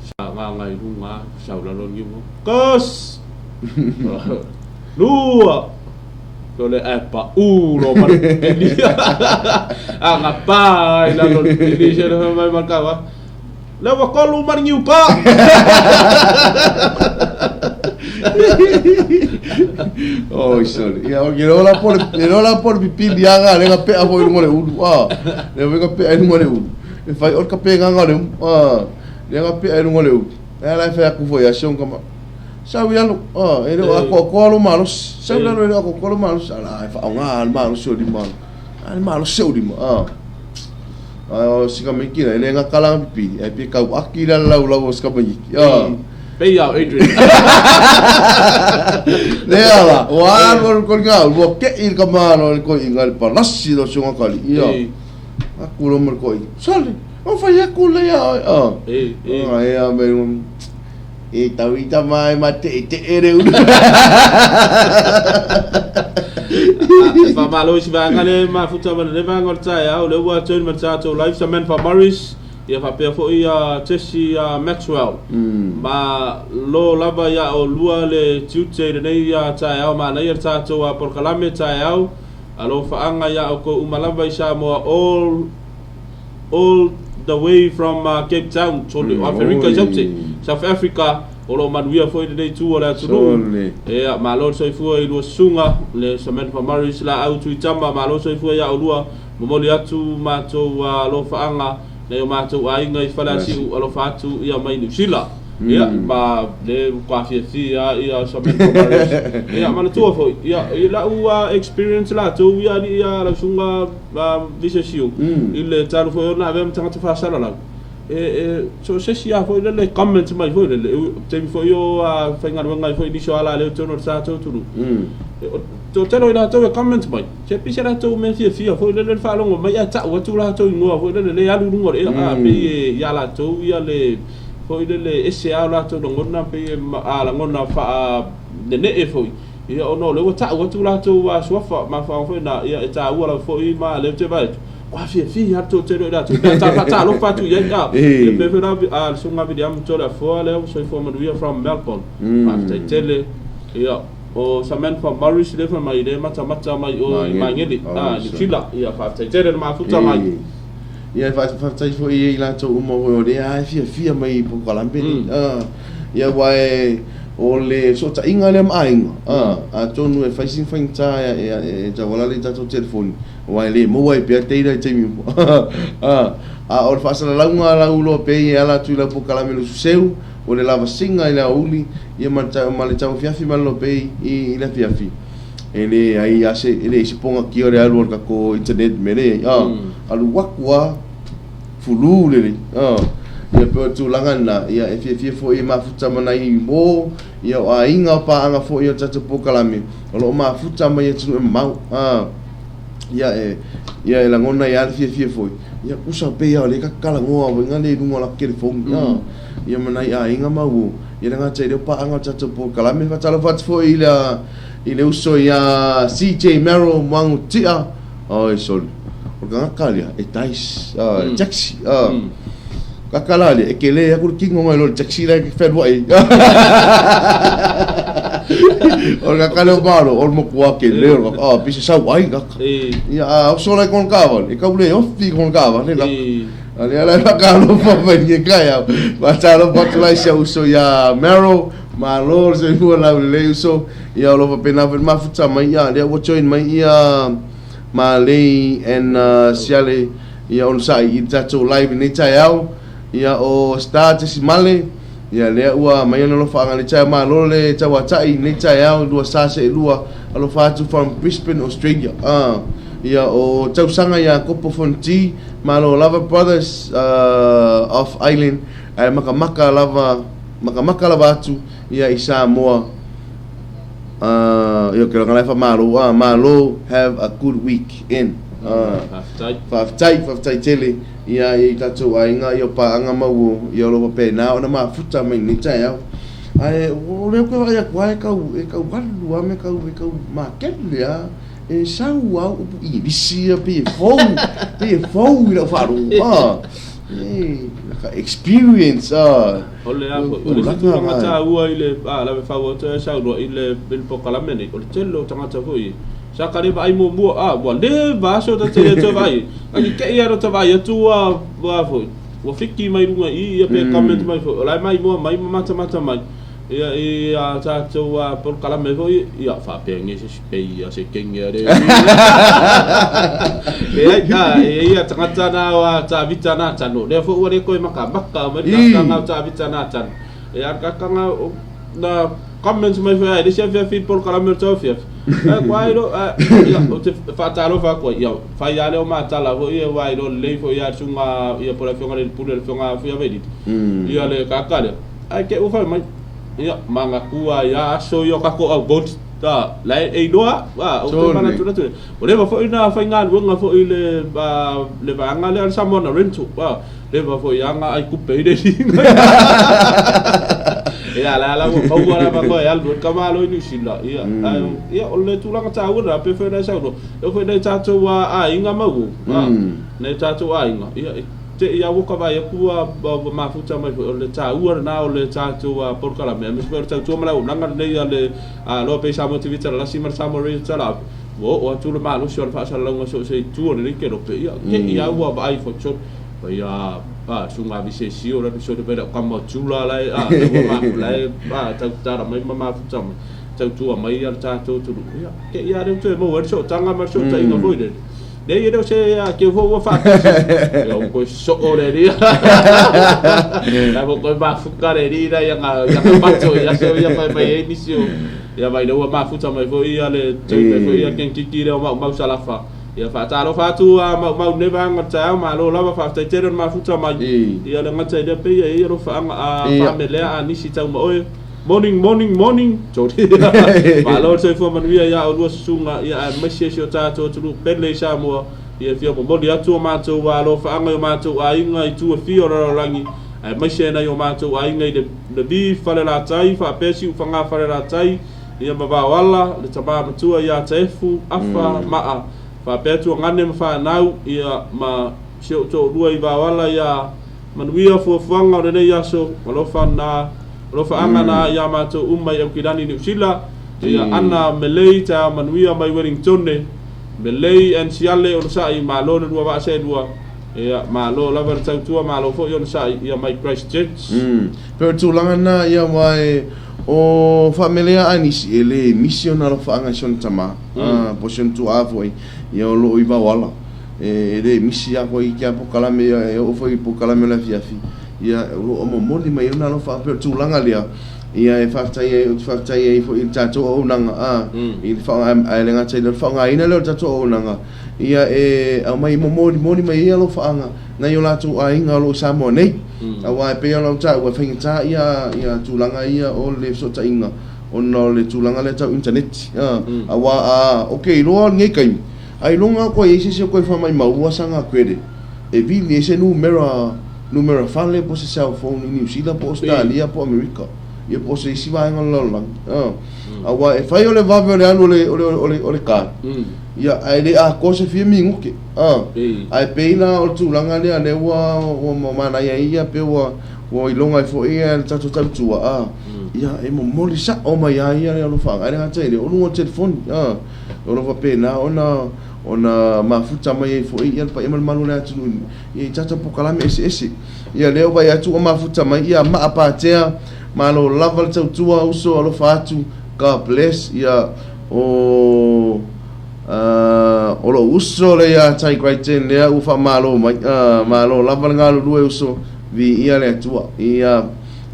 Sa nga ngai lunga sa ula lo niu. Kos. Lua. Ko le ae paʻū loa ma le pili. A nga pā i lalo le pili se le mai ma kawa. Le ua kolu ma le niu pā. Oi, sorry. Ia, o ke lola po le, le lola po le pipili aga le nga pea foi lunga le ulu. Ah, le nga pea i lunga le ulu. E fai o le kapenga le umu. Ah, le nga pea i lunga le ulu. E ala e fai aku foi a se kama. Sau i lalo, e le o atoatoa lou malosi. Sau i lalo e le o atoatoa lou malosi. Ala, e faaaoga le malosi o lima. A le malosi ou lima. A o si tamaiti la, e le gata lana pipili, ae pe tau aki la le laulau o si tamaiti. Pei au, Adrian. Lea la, ua alu alu koliga au, ua keʻi le kamalo le koiʻiga le palasi lo si ona kali. Ia. Aku lo ma le koiʻiga. Sole, o fai aku le ia oe. Ai a me E tau i tama e ma teʻeteʻe le ulu. E faamalo i si vaega lea e mafuta ma lenei vaega o le taeao, lea ua join ma le tatou live Samantha Morris, ia faapea foi ia Jesse Maxwell. Ma lo lava ia oulua le tiute i lenei taeao manaia le tatou polokalame taeao. Alofaaga ia outou uma lava i Samoa all all the way from Cape Town, sorry, o Aferika i Saute, South Africa, o lo o manuia foi lenei itu o le atunuu. Ia, malo le soifua i lua susuga, le Samantha Morris, Laau Tuitama, malo le soifua ia oulua, momoli atu matou alofaaga Nai o matou aiga i Faleasiu alofa atu ia mai Niu Sila. Ia ma le matua fiafia ia Samantha Morris. Ia manatua foi ia i lau experience latou ia alii ia lau susuga Visesiu i le talu foi ona avea ma tagata faasalalau e so o se isi lava foi lele e comment mai foi lele taimi foi o faigaluega ai foi nisi o alaleo i totonu o le tatou atunuu. Toatele o i latou e comment mai, se pei se latou mea fiafia foi lele le faalogo mai ae tau atu latou igoa foi lele le alu i luga o le ea, a pei e ia latou ia le foi lele ese lava o latou lagona pei e a lagona faanenee foi ia ona o lea ua tau atu latou suafa mafuaaga foi na ia e taua lava foi ma lea ou te vaai atu ua fiafia lava le toatele o i latou pe a ta faatalofa atu i ai a ia pei foi la le susuga Viliamu Toleafoa lea ua soifua manuia from Melbourne faafetai tele ia. O Samantha Morris lea fai mai le matamata mai o i Magele, a Niu Sila. Ia faafetai tele le mafuta mai. Ia e faafetai foi i latou uma foi o lea lava e fiafia mai i polokalame nei. Ia aua e o le fesootaiga lea ma aiga, atonu e fai sina faigata e tauala lea i tatou telefoni, aua e le maua ai pea data i taimi uma. A o le faasalalauga lauiloa pea e ala atu i lau polokalame Lususeu, O le lavasiga i le aoauli ia ma le ma le tauafiafi ma le lopei i le afiafi, e leai a se, e leai se pogakia o le alu o le tatou internet mea lea e i ai, a, alu atu lava fulu lelei, a. Ia pei o le tulaga lena, ia e fiafia foi e mafuta ma nai uo, ia o aiga o paaga foi o le tatou polokalame, o lo o mafuta mai atunuu e mamao, a. Ia e, ia e lagona ai lava le fiafia foi, ia tusa pei lava o lea e ta talanoa foi na lea i luga o lata telefoni, a. Ia ma nai aiga ma uo, ia le gata i lea o paaga o le tatou polokalame. Faatalofa atu foi i le, i le uso ia CJ Merrill Moangu Tia. Oi soli, o le tagata lea e tais, mm. taxi. Kaka la lea, e kele aku le kino mai lo le taxi la e whenua e. O le kaka leo malo, o le mokua ke leo, o le kaka, ah, pise sau ai kaka. Ia, a oso lai kona kavale, e kau le ofi kona kavale la. A lea la e whakaalofa mai ke kai au. Whakaalofa atu lai si au uso ia Merrill, malo le soifua laulelei uso. Ia o lo faapena foi le mafuta mai ia, lea ua join mai ia Malei and Siale ia onosai i le tatou live i lenei taeao. Ia o Star Tesimale, ia lea ua mai ona alofaaga i lenei taeao. Malo le tauatai i lenei taeao, lua sa seelua, alofa atu from Brisbane, Australia. Ia o Tausaga ia Kopo Fonti, Malo lava brothers off island ae makamaka lava makamaka lava atu ia i Samoa ia ok la e faamalo malo have a good week end Faafetai. Faafetai faafetai tele ia i tatou aiga ia o paaga ma uo ia o lo o faapena ona mafuta mai lenei taeao ae o lea ou te vaai atu lava e tau e tau alu lava ma e tau e tau makele lava. E sau au upu Igilisi ia pei e fou, pei e fou i lau faalogo. Ah, e, laka experience, ah. O le a foi, o le isi tulaga taua i le, a, lave fau atu e saunoa i le, i le polokalame nei, o le tele o tagata foi, sa ka le vaai muamua, a, ua leva aso ta te le toe vaai, a ki te i a ta vaai atu ua, ua foi, ua fiki mai luga i i, ia pe comment mai foi, o la e maimoa mai ma matamata mai. Ia i a tatou polokalame foi, ia faapea nge se spei a se kenge a le Leai, a, e ia tagata na o a Tavita na tano. Lea foi ua le koe makamaka mai le kakanga o Tavita na tano. E a kakanga o na comments mai foi ai le isi afiafi i polokalame o le tauafiafi. Ai kua ai lo, a, ia, o te faatalofa atu ai, ia, fai lava lea o matala foi ia aua e iloa lelei foi ia le susuga ia po o le afioga i le Alii Pule le afioga ia Fuiavailili. Ia le kaka lea. Ae te ua fai mai, ia, manatua ai a aso ia o tatou au gold, a, la e iloa, a, ou te manatunatu, ua leva foi ona faigaluega foi le, a, le vaega lea o le Samoana Rental, a, leva foi a na ai tupe i le liga. Ia, la la ua maua lava koe e alu ai le tamāloa i Niu Sila, ia, ae, ia, o le tulaga taua lena, pei foi ona e saunoa, e oo foi i nai tatou aiga ma uo, a, nai tatou aiga, ia, e Te i a ua ka vaai atu ua mafuta mai foi, o le taua lena o le tatou polokalame, aemaise foi o le tautua ma le auaunaga lenei a le Loa Pei Samoa TV Talalasi ma le Samoa Radio Talaape, ua oo atu le malosi o le faasalalauga so o se itu o lenei kelope. Ia, te i a ua vaai foi sole, fai a, a, suga visesi o le alu sole mai lau tama o Tula la e, a, la ua mafu, la e, a, tau tatala mai ma mafuta mai, tautua mai a le tatou atunuu. Ia, te i a lea ua toe maua ai le sootaga ma le sootaiga foi lele. Leai e le o se keu foi ua faatasi. Ia ua toe soo le alii. La ua toe mafuta le alii la ia nga ia nga mato i aso ia fai mai ai nisi o ia mai le ua mafuta mai foi ia le taimi mai foi ia Kenkiki lea o Maumau Salafa. Ia faatalofa atu a Maumau i lenei vaega o le taeao, malo lava faafetai tele o le mafuta mai. Ia le gata i lea pei e i ai alofaaga a faamelea a nisi tau ma oe. Morning morning morning Sorry Malo le soifua manuia ia oulua susuga ia aemaise si o tatou atunuu pele i Samoa ia fia momoli atu o matou alofaaga i o matou aiga i itu e fia o le lalolagi aemaise nai o matou aiga i Lviv Falelatai faapea Siufaga Falelatai ia ma Vaoala le tama matua ia Taefu Afa Maa faapea Tuagane ma fanau ia ma si ou toalua i Vaoala ia Manuia fuafuaga o lenei aso, alofa na, alofaaga na iā matou uma i Aukilani Niu Sila, ia Ana Melei taeao manuia mai Wellingtone, Melei and Siale onosai malo le lua vaa seelua, ia malo lava le tautua malo foi onosai ia mai Christchurch. Pei o le tulaga lena ia aua e o faamelea a nisi e le misi ona alofaaga i si ona tama po o si ona tuaa foi ia o lo o i Vaoala. E le misi lava koe i kia pokalame ia e oo foi i pokalame o le afiafi ia o lo o momoli mai ona alofa pei o le tulaga lea ia e faafetai ai ou te faafetai ai foi i le tatou auaunaga a i le faaaoga ae le gata i le faaaogaina lea o le tatou auaunaga ia e aumai momolimoli mai ai alofaaga nai o latou aiga o lo o i Samoa nei aua e pei ona ou taua e faigata ia ia tulaga ia o le fesootaiga ona o le tulaga lea tau internet aua a ou te iloa lenei taimi Ailoga koe i ai se isi o koe faamaimaua saga credit e vili ai se numera numera fale po o se cell phone i Niu Sila po o Ausetalia po o Amerika ia po o se isi vaega o le lalolagi aua e fai o le vave o le alu o le o le o le o le card ia ae le atoa se fia minute ae pei la o le tulaga lea lea ua ua manaia ai ia pei ua ua iloga ai foi ia le tatou tautua ia e momoli sao mai lava ia le alofaaga ae le gata i lea o luga o le telefoni. O lo o faapena ona ona mafuta mai ai foi ia le paia ma le mamalu o le atunuu i tatou polokalame eseese. Ia lea ua vaai atu ua mafuta mai ia Maa Patea, malo lava le tautua uso alofa atu, God bless. Ia o o lou uso lea ia Tai Crichton lea ua faamalo mai. Malo lava le galulue uso, viia le Atua. Ia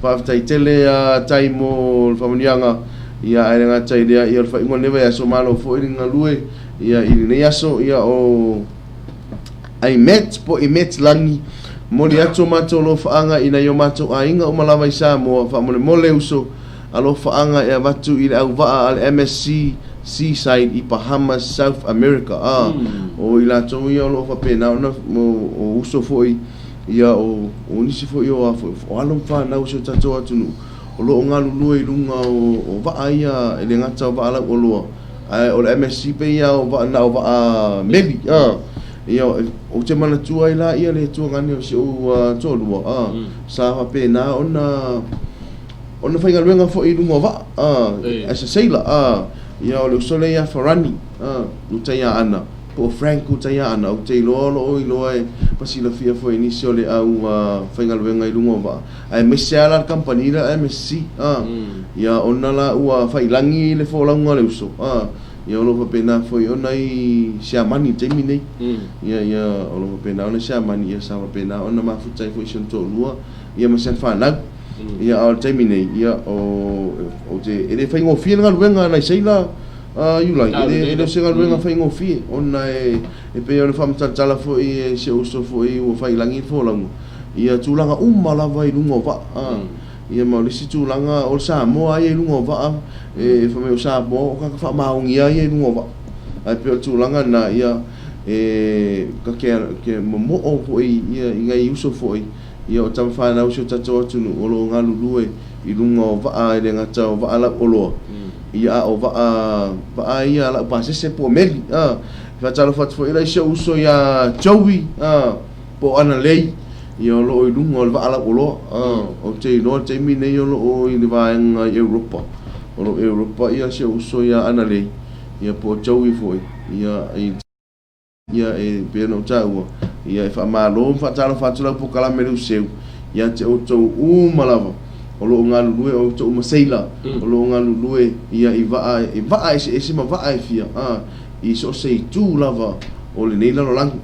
faafetai tele ia Tai mo le faamanuiaga. Ia ae le gata i lea, ia o le faaiuga o lenei vaiaso, malo foi le galue ia i lenei aso, ia o Aimet po o Imet Lagi, momoli atu o matou alofaaga i nai o matou aiga uma lava i Samoa, faamolemole uso alofaaga e avatu i le auvaa a le MSC Seaside i Bahamas, South America. A, o i latou ia o lo o faapena ona o uso foi ia o nisi foi o a foi o alo ma fanau o si o tatou atunuu o lo o galulue i luga o vaa ia, e le gata o vaa lauoloa, ae o le MSC pei lava o vaa, na o vaa meli. Ia, ou te manatua ai la ia le tuagane o si ou toalua, sa faapena ona ona faigaluega foi i luga o vaa, as a sailor. Ia, o le uso lea ia Farani, uta ia Ana. Po o Frank Utaiaana, ou te iloa o lo o iloa e ma silafia foi e nisi o le au faigaluega i luga o vaa, aemaise lava la le kamupani lea o MSC, a, ia ona la ua faiilagi le folauga a le uso, a, ia o lo o faapena foi ona i Siamani i le taimi nei. Ia, ia, o lo o faapena ona i Siamani, ia sa faapena ona mafuta ai foi si ona toalua, ia ma si ana fanau. Ia, a o le taimi nei, ia, o, ou te, e le faigofie le galuega a nai seila, A Iulai, e le, e le o se galuega faigofie, ona e, e pei ona faamatalatala foi e si ou uso foi ua fai i lagi le folauga, ia tulaga uma lava i luga o vaa. A, ia ma o le isi tulaga, o le Samoa ia i luga o vaa, e, fai mai o Samoa o tagata faamaoni lava ia i luga o vaa. Ae pei o le tulaga lena, ia, e, ta te, te momoo foi ia i nai uso foi, ia o tama fanau o si o tatou atunuu o lo o galulue i luga o vaa e le gata o vaa lauoloa, ia a o vaa, vaa ia laupasese po o meli, a. E faatalofa atu foi la i si ou uso ia Joey, a, po o Analei, ia o lo o i luga o le vaa lauoloa, a. Ou te iloa i le taimi lenei o lo o i le vaega i Europa, o lo o i Europa ia si ou uso ia Analei, ia po o Joey foi, ia i Ia, e pei ona ou taua, ia, e faamalo ma faatalofa atu lau polokalame le Useu ia te outou uma lava o lo o galulue, o outou uma seila o lo o galulue ia i vaa, i vaa eseese ma vaa e fia, a, i so o se itu lava o lenei lalolagi.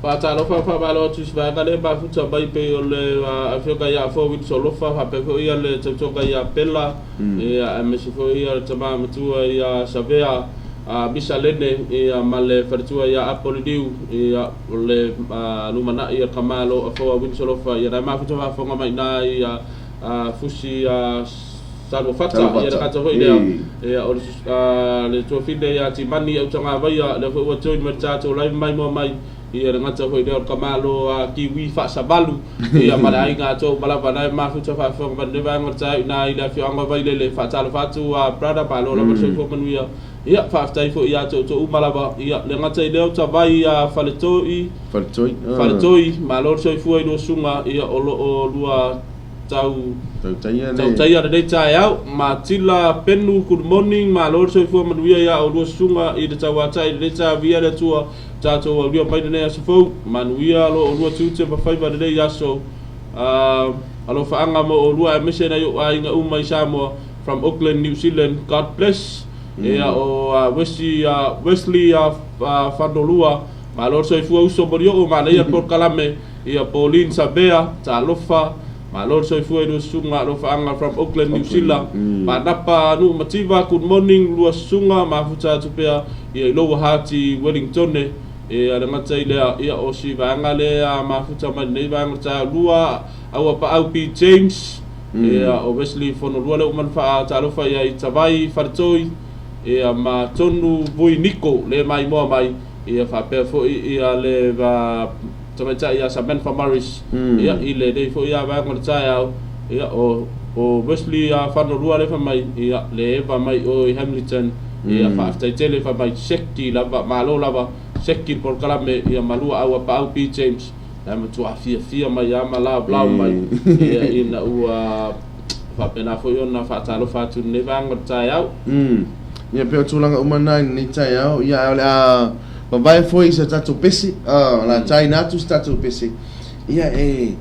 Faatalofa faamalo atu i se vaega lea e mafuta mai pei o le Afioga ia Afoa Wilson Lofa faapea foi ia le tautoga ia Pela ia aemaise foi ia le tama matua ia Savea Misa Lene ia ma le faletua ia Apo Liliu ia o le lumanai o le kama lo Afoa Wilson Lofa ia na e mafuta faafofoga mai ina ia Fusi Saluafata ia le gata foi lea ia o le tuafine ia Timani Autagavaia lea foi ua join mai le tatou live mai moa mai ia le gata foi lea o le kamalo a Kiwi faasavalu ia ma le aiga atoa uma lava na e mafuta faafofoga mai lenei vaega o le taeao ina i le afioaga o Vailele. Faatalofa atu a brother, malo lava le soifua manuia. Ia faafetai foi ia te outou uma lava. Ia le gata i lea o Tavai a Faletoi, Faletoi, Faletoi, malo le soifua i lua susuga ia o lo o lua tau tautaia le tautaia lenei taeao. Matila Penu, good morning, malo le soifua manuia ia oulua susuga i le tauatai i lenei taeao, viia le Atua tatou aulia mai lenei aso fou, manuia lo oulua tiute ma faiva lenei aso. Alofaaga mo oulua aemaise nai ou aiga uma i Samoa, from Auckland, New Zealand, God bless. Ia o Wesley, Wesley Fanolua, malo le soifua uso molioo, manaia le polokalame. Ia Pauline Sabea, talofa, malo le soifua i lua susuga, alofaaga from Auckland, New Zealand. Manapa Nuu Mativa, good morning lua susuga, mafuta atu pea ia i lou hati Wellingtone. E le gata i lea, ia o si vaega lea mafuta mai lenei vaega o le taeao lua, Aua Paau P. James, ia o Wesley Fonolua lea ua uma ona faatalofa i ai Tavai Faletoi, ia ma Tonu Vui Niko le maimoa mai, ia faapea foi ia le tamaitai ia Samantha Morris, ia i lenei foi ia vaega o le taeao, ia o Wesley Fanolua lea fai mai, ia le eva mai o i Hamilton, ia faafetai tele fai mai seki lava, malo lava, seki le polokalame, ia ma lua Aua Paau P. James. Ae matua fiafia mai lava ma laolao mai ia ina ua faapena foi ona faatalofa atu i lenei vaega o le taeao. Ia pei o tulaga uma na i lenei taeao, ia ae o le a vavae foi i sa tatou pese, o le a taina atu sa tatou pese, ia e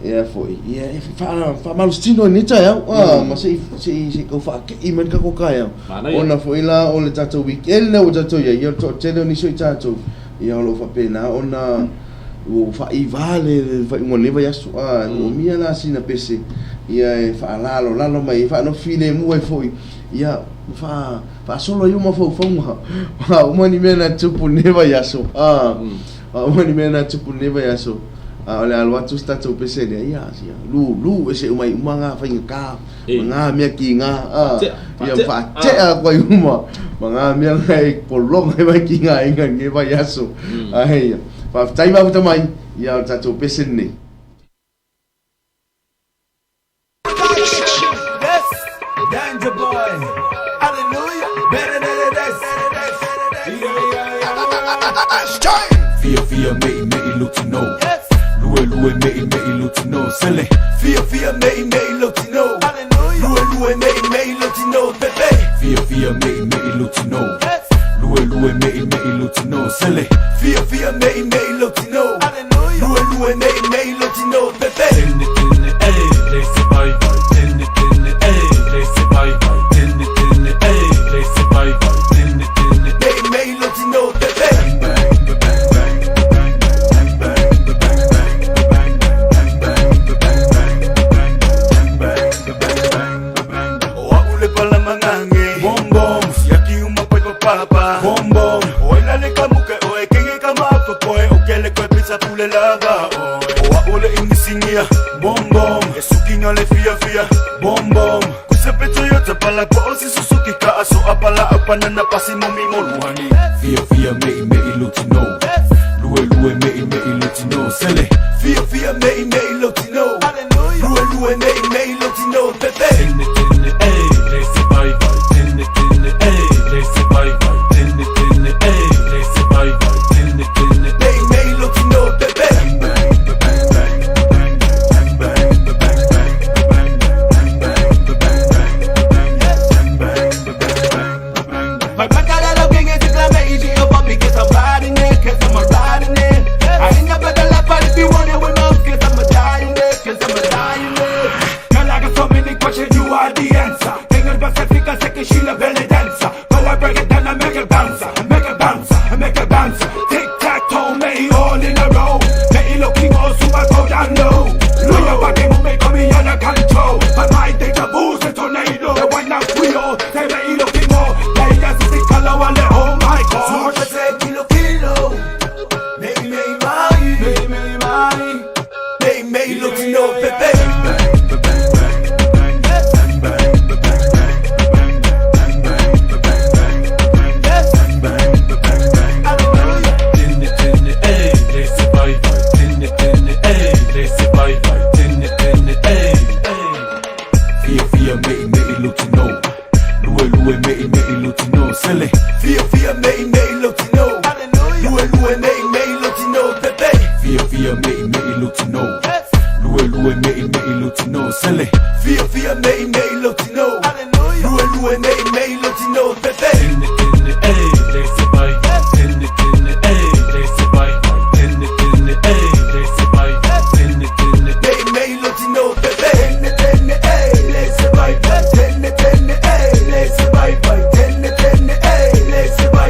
ia foi, ia e faamalositino i lenei taeao, ma se i se i se i tau faakei mai le tatou taeao. Ona foi la o le tatou weekend lea ua tatou i ai, ia o le toatele o nisi o i tatou, Ia o lo o faapena ona ua faaiva le faaiuga o lenei vaiaso, a ua umia la sina pese ia e faalalolalo mai ai, faanofo filemu ai foi, ia ma faasolo ai uma faufauga. A uma ni mea na tupu i lenei vaiaso, a uma ni mea na tupu i lenei vaiaso, a o le a alu atu se tatou pese lea, ia ia lulu ese uma ai uma ngā faigata ma ngā mea kīgā, a ia faatea atu ai uma ma ngā mea nga e pologa ai mai ki ngā aiga i lenei vaiaso. Ae ia, faafetai mafuta mai, ia o le tatou pese lenei. Yes, Danger Boy. Hallelujah, better than this. Yeah, yeah, yeah. Fia fia mei mei lutino. Lue lue mei mei lutino. Sele. Fia fia mei mei lutino. Lue lue mei mei lutino. Bebe. Fia fia mei mei lutino. Lue lue mei mei lutino. Sele. Fia fia mei mei lutino. Lue lue mei mei lutino. Bebe. Tene tene eh le se vai vai. Tene tene eh le se vai vai. Tene tene eh le se vai vai. Tene tene Mei mei lutino. Bebe. bang bang bang bang bang bang bang bang bang bang bang bang bang bang. O au le pala mangange. Bom bom Siaki uma pai pa papa. bom bom. Oi la le kamuke oi kenge kama koe o kele koe pizza pule lava oi. O au le imisingia. Bom bom E sukinga le fia fia. bom bom. Kusepe Toyota pala po o si Suzuki ka aso apala apana na pasi mo mi mo luhani. Fia fia mei mei lutino. Lue lue mei mei lutino. Sele. Fia fia mei mei lutino. Lue lue mei mei lutino. Bebe. Tene tene eh le se vai vai. Tene tene eh le se vai vai. Tene tene eh le se vai vai. Tene tene Mei mei lutino. Bebe. bang bang bang bang bang bang bang bang bang bang bang bang bang bang. My back out of gang is a I'm because I'm riding it, cause I'm a riding it. I ain't never the life, but if you want it with love, cause I'm a dying it, cause I'm a dying it. Sele. Fia fia mei mei lo tino. Lue lue mei mei lo tino pepe. Fia fia mei mei lo tino. Lue lue mei mei lo tino. Sele. Fia fia mei mei lo tino. Lue lue mei mei lo tino pepe. Tene tene eh le se vai. Tene tene eh le se vai. Tene tene eh le se vai. Tene tene Mei mei lo tino pepe. Tene tene eh le se vai. Tene tene eh le se vai. Tene tene eh le se vai.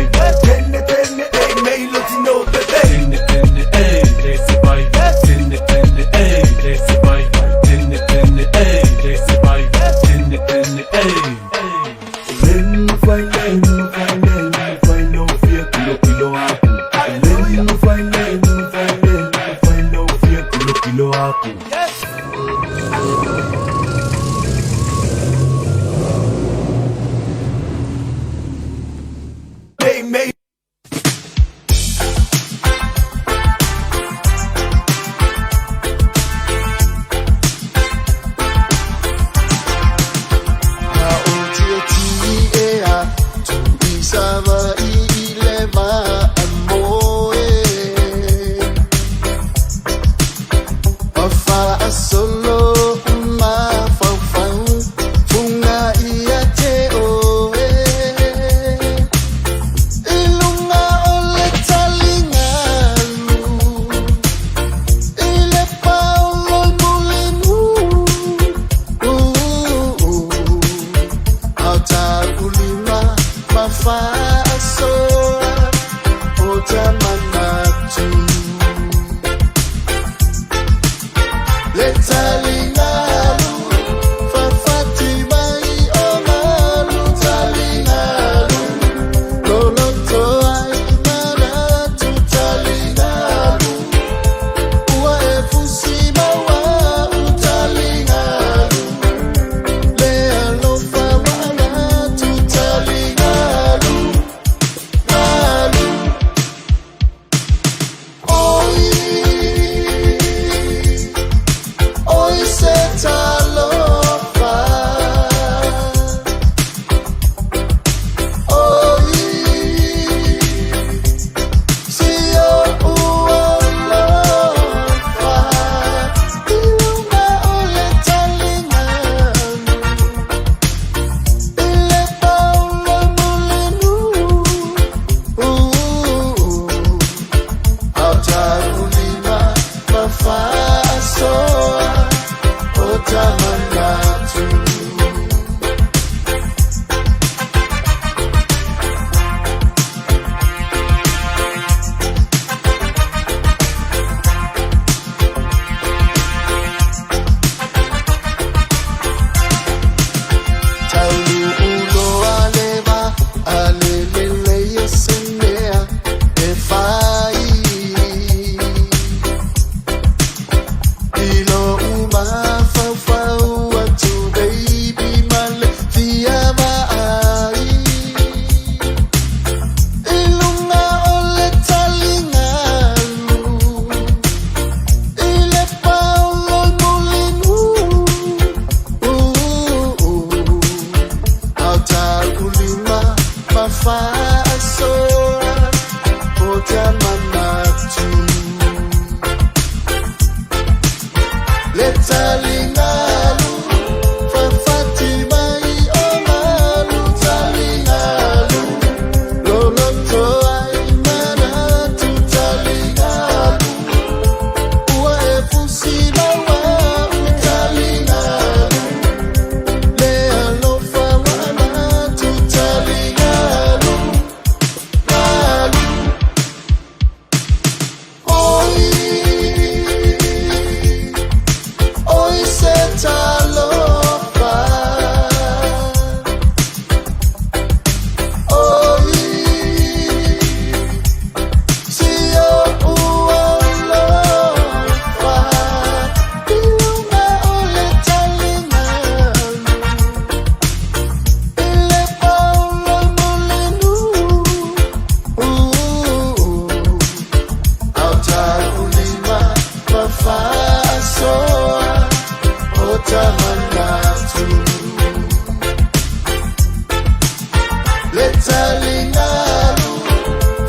Taligalu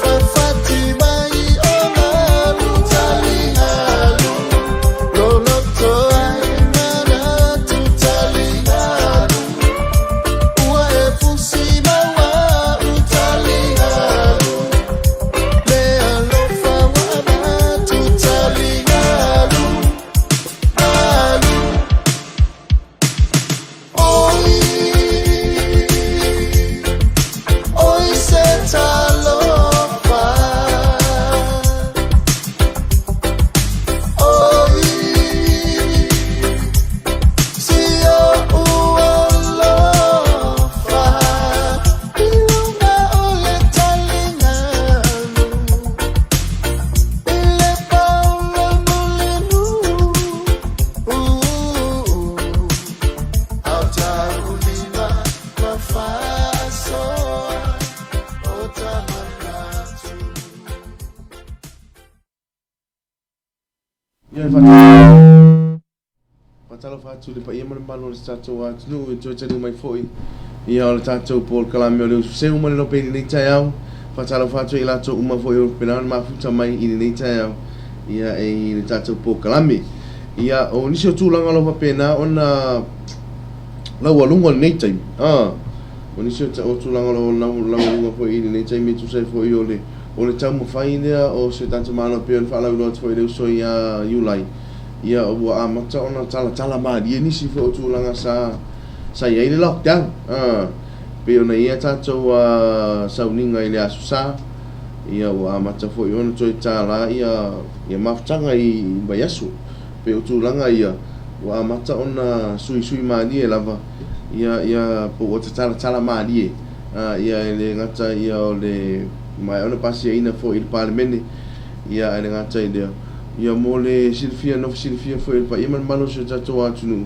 Fafati mai o galu Taligalu Loloto ai manatu Taligalu Ua e fusi mau au Taligalu Le alofa ua avatu Taligalu Alu Oi Oi se talofa Oi Si o alofa I luga o le taligalu I le paula mulinu Autaulima ma faasoa o tamanatu. Ia, e faatalofa atu i le paia ma le mamalu o le tatou atunuu e toe taliu mai foi ia o le tatou polokalame o le Useu ma le Lope i lenei taeao. Faatalofa atu i latou uma foi o faapena ona mafuta mai i lenei taeao ia i le tatou polokalame. Ia, o nisi o tulaga o lo o faapena ona laualuga i lenei taimi, o nisi o tulaga o lo o laualuga foi i lenei taimi e tusa ai foi o le o le taumafai lea o se tagata Malo e pei ona faalauiloa atu foi i le uso ia Iulai, ia ua amata ona talatala malie nisi foi o tulaga sa sa i ai le lockdown. E pei ona i ai a tatou sauniga i le Aso Sa, ia ua amata foi ona toe tala ia ia mafutaga i vaiaso. Pei o tulaga ia ua amata ona suisui malie lava ia ia po ua tatalatala malie ia e le gata ia o le maea ona pasiaina foi i le Palemene ia ae le gata i lea ia mo le silafia nofo silafia foi e le paia ma le mamalu o si o tatou atunuu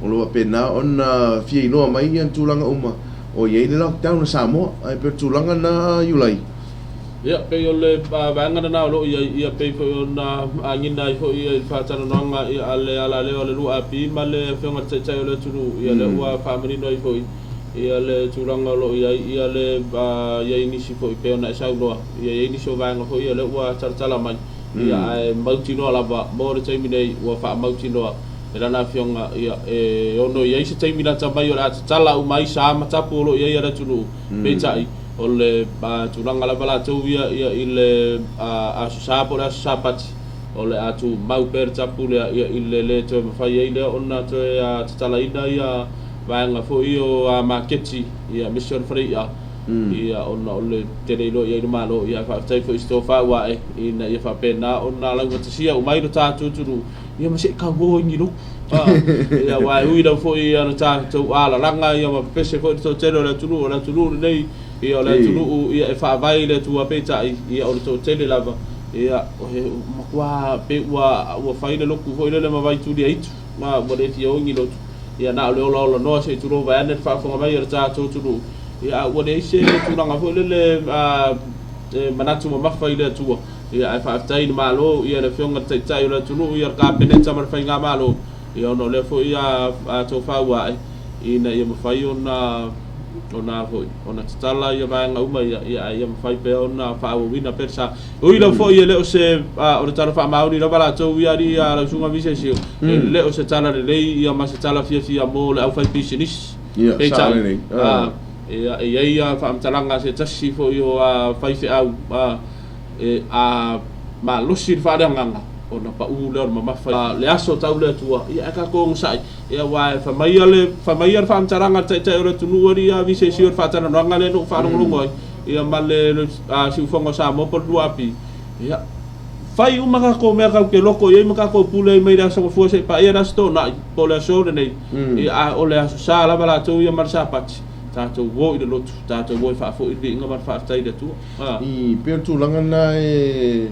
o lo o faapena ona fia iloa mai ia tulaga uma o i ai le lockdown a Samoa ae pei o le tulaga lena Iulai. Ia, pei o le vaega lena o lo o i ai, ia pei foi ona agiga ai foi i le faatalanoaga a le alaleo a le 2AP ma le Afioga i le Taitai o le atunuu, ia lea ua faamanino ai foi ia le tulaga o lo o i ai ia le i ai nisi foi pei ona e saunoa, ia i ai nisi o vaega foi ia lea ua talatala mai, ia ae mautinoa lava mo le taimi nei ua faamautinoa e lana Afioga ia e ono i ai se taimi lata mai o le a tatala uma ai sa ma tapu o lo o i ai a le atunuu, peitai O le tulaga lava latou ia ia i le Aso Sa po o le Aso Sapati, o le a tumau pea le tapu lea ia i le le toe mafai ai lea ona toe tatalaina ia vaega foi ia o maketi ia aemaise o le fale i'a ia ona o le tele iloa i ai le Malo. Ia ae faafetai foi i se tofa ua ae ina ia faapena ona laugatasia uma ai lo tatou atunuu ia ma se i tauo i ni lotu. Ia aua e ui lava foi ia na tatou alalaga ia ma pepese foi le toatele o le atunuu, o le atunuu lenei, ia o le atunuu ia e faavae i le Atua peitai, ia o le toatele lava, ia e matua pei ua ua fai le lotu foi lele ma vaituliaitu, ma ua le fia o i ni lotu. Ia na o le olaola noa se i tulou vaeane le faafofoga mai a le tatou atunuu, ia a ua leai se tulaga foi lele e manatu mamafa i le Atua. Ia, ae faafetai i le Malo, ia le Afioga i le Taitai o le atunuu, ia le Kapeneta ma le Faigamalo, ia ona o lea foi a tofa ua ae ina ia mafai ona ona foi ona tatala ia vaega uma ia, ia ae ia mafai pea ona faaauauina pea le sa. E ui lava foi e le o se o le tala faamaoni lava latou ia alii a lau Susuga Visesio, e le o se tala lelei ia ma se tala fiafia mo le aufaipisinisi. Ia, Peitai, sao lelei. ia, e i ai faamatalaga a se tasi foi o faifeau E a malosi le faaleagaga, ona pau lea o le mamafa i le aso tau le Atua, ia ae tatou onosai, ia aua e fai mai le, fai mai le faamatalaga a le Taitai o le atunuu alii a VCC o le faatalanoaga lea na ou faalogologo ai, ia ma le siufofoga o Samoa po o le 2AP, ia, fai uma tatou mea tatou te loto i ai ma tatou pule ai mai le Aso Gafua seia paia le Aso Toonai, po o le aso lenei, ia a o le Aso Sa lava latou ia ma le Sapati, tatou o i le lotu, tatou o e faafoi le viiga ma le faafetai i le Atua. I pei o le tulaga lena e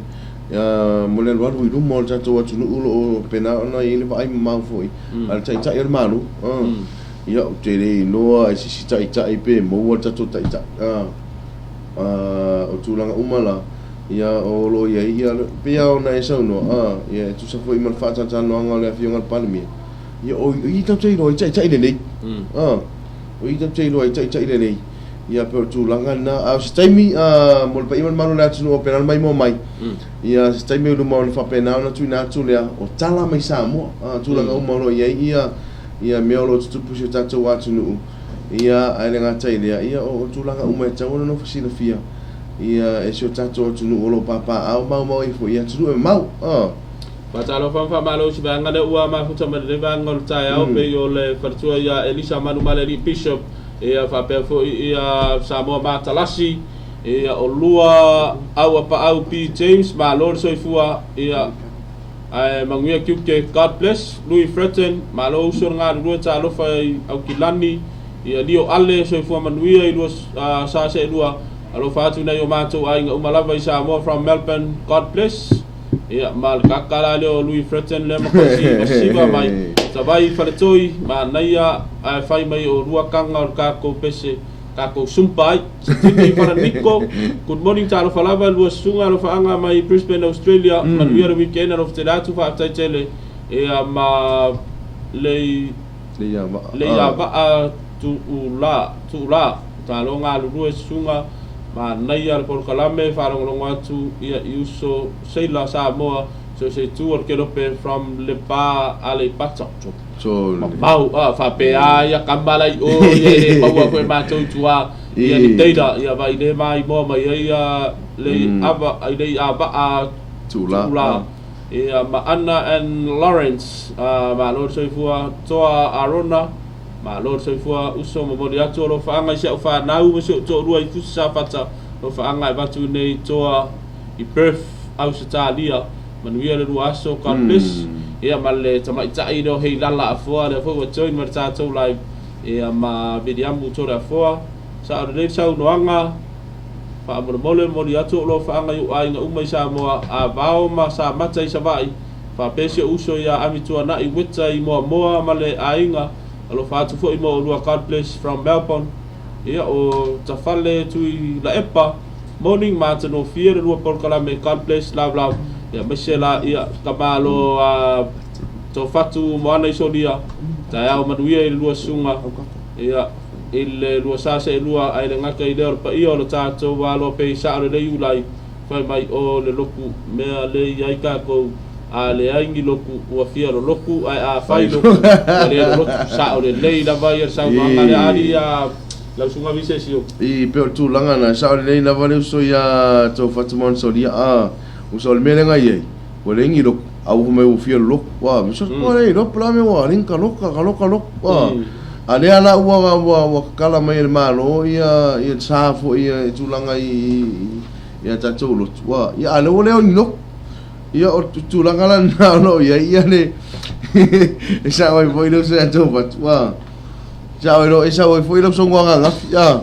mo le alualu i luma o le tatou atunuu o lo o faapena ona i ai le vaai mamao foi a le Taitai o le Malo. Ia, ou te le iloa e se isi Taitai pe maua le tatou Taitai. O tulaga uma la, ia o lo o i ai, ia, pei lava ona e saunoa, ia e tusa foi ma le faatalatalanoaga o le Afioga i le Palemia, ia o i tatou te iloa ai Taitai lelei. O i tatou te iloa ai Taitai lelei. Ia pei o le tulaga lena. A o se taimi mo le paia ma le mamalu o le atunuu o pena le maimoa mai, ia se taimi o i luma ona faapena ona tuuina atu lea o tala mai Samoa, tulaga uma o lo o i ai ia ia mea o lo o tutupu i si o tatou atunuu, ia ae le gata i lea, ia o tulaga uma e tatau ona nofo silafia ia e si o tatou atunuu o lo o papaaao maumau ai foi i atunuu e mamao. Faatalofa ma faamalo i si vaega lea ua mafuta mai lenei vaega o le taeao pei o le faletua ia Elisa Manumaleli Bishop ia faapea foi ia Samoa Matalasi ia olua Auapaau P James malo le soifua ia ae manuia tiute God bless Louis Fretton malo uso le galulue talofa i Aukilani ia Lio Ale soifua manuia i lua sa seelua alofa atu nai o matou aiga uma lava i Samoa from Melbourne God bless Ia, ma le kaka la lea o Louis Fretton lea ma kosi masiva mai Savai Faletoi, manaia ae fai mai o lua kaga o le kakou pese kakou sumpa ai. Sitini Falaniko, good morning talofa lava lua susuga alofaaga mai Brisbane Australia, manuia le weekend alofa tele atu faafetai tele ia ma lei Leiavaa Tuula Tuula talo galulue susuga manaia le polokalame faalogologo atu ia i uso seila Samoa so se itu o le kelope from Lepa Aleipata mamau a faapea ia kama la i o ia e le maua foi e matou i tua ia ni data ia vai le maimoa mai ai ia lei ava lei avaa Tuula Ia ma Anna and Lawrence, malo le soifua, Toa Arona, malo le soifua, uso momoli atu alofaaga i si au fanau ma si ou toalua i Fusi Safata, alofaaga e avatu i nei Toa i Perth, Ausetalia, manuia le lua aso, God bless. Ia ma le tamaitai lea o Heilala Afoa lea foi ua join ma le tatou live, ia ma Viliamu Toleafoa, sao lelei le saunoaga. Faamolemole momoli atu ou lofaaga i ou aiga uma i Samoa, a vao ma Samata i Savaii, faapea si ou uso ia Amituanai Weta i Moamoa ma le aiga, alofa atu foi mo oulua God bless from Melbourne. Ia o Tafale Tuilaepa, morning matanofie le lua polokalame God bless love love ia maise la ia tamalo a Tofatu Moana i Solia, taeao manuia i le lua susuga ia I le lua seelua ae le gata i lea o le paia o le tatou aloa pei sao lelei ulai fai mai o le loku mea le i ai tatou a leai ni loku ua fia lolotu ae a fai loku ua le lolotu sao lelei lava ia le saunoaga lea ali a lau susuga Visesio. I pei o le tulaga na sao lelei lava le uso ia tou Fatumaonasolia a uso o le mea lea na iai ua leai ni loku a ua fai mai ua fia lolotu a ua leai loku la mea ua leai ni ka loka ka loka loku a A lea la ua ua ua kakala mai e le Malo ia ia sa foi ia tulaga i i a tatou lotu. Ua ia a lea ua leo ni lotu. Ia o tulaga la na o lo o i ai ia le e sao ai foi le uso ia tou fatu. Ua sao ai lo e sao ai foi lau songoaga ananafi. A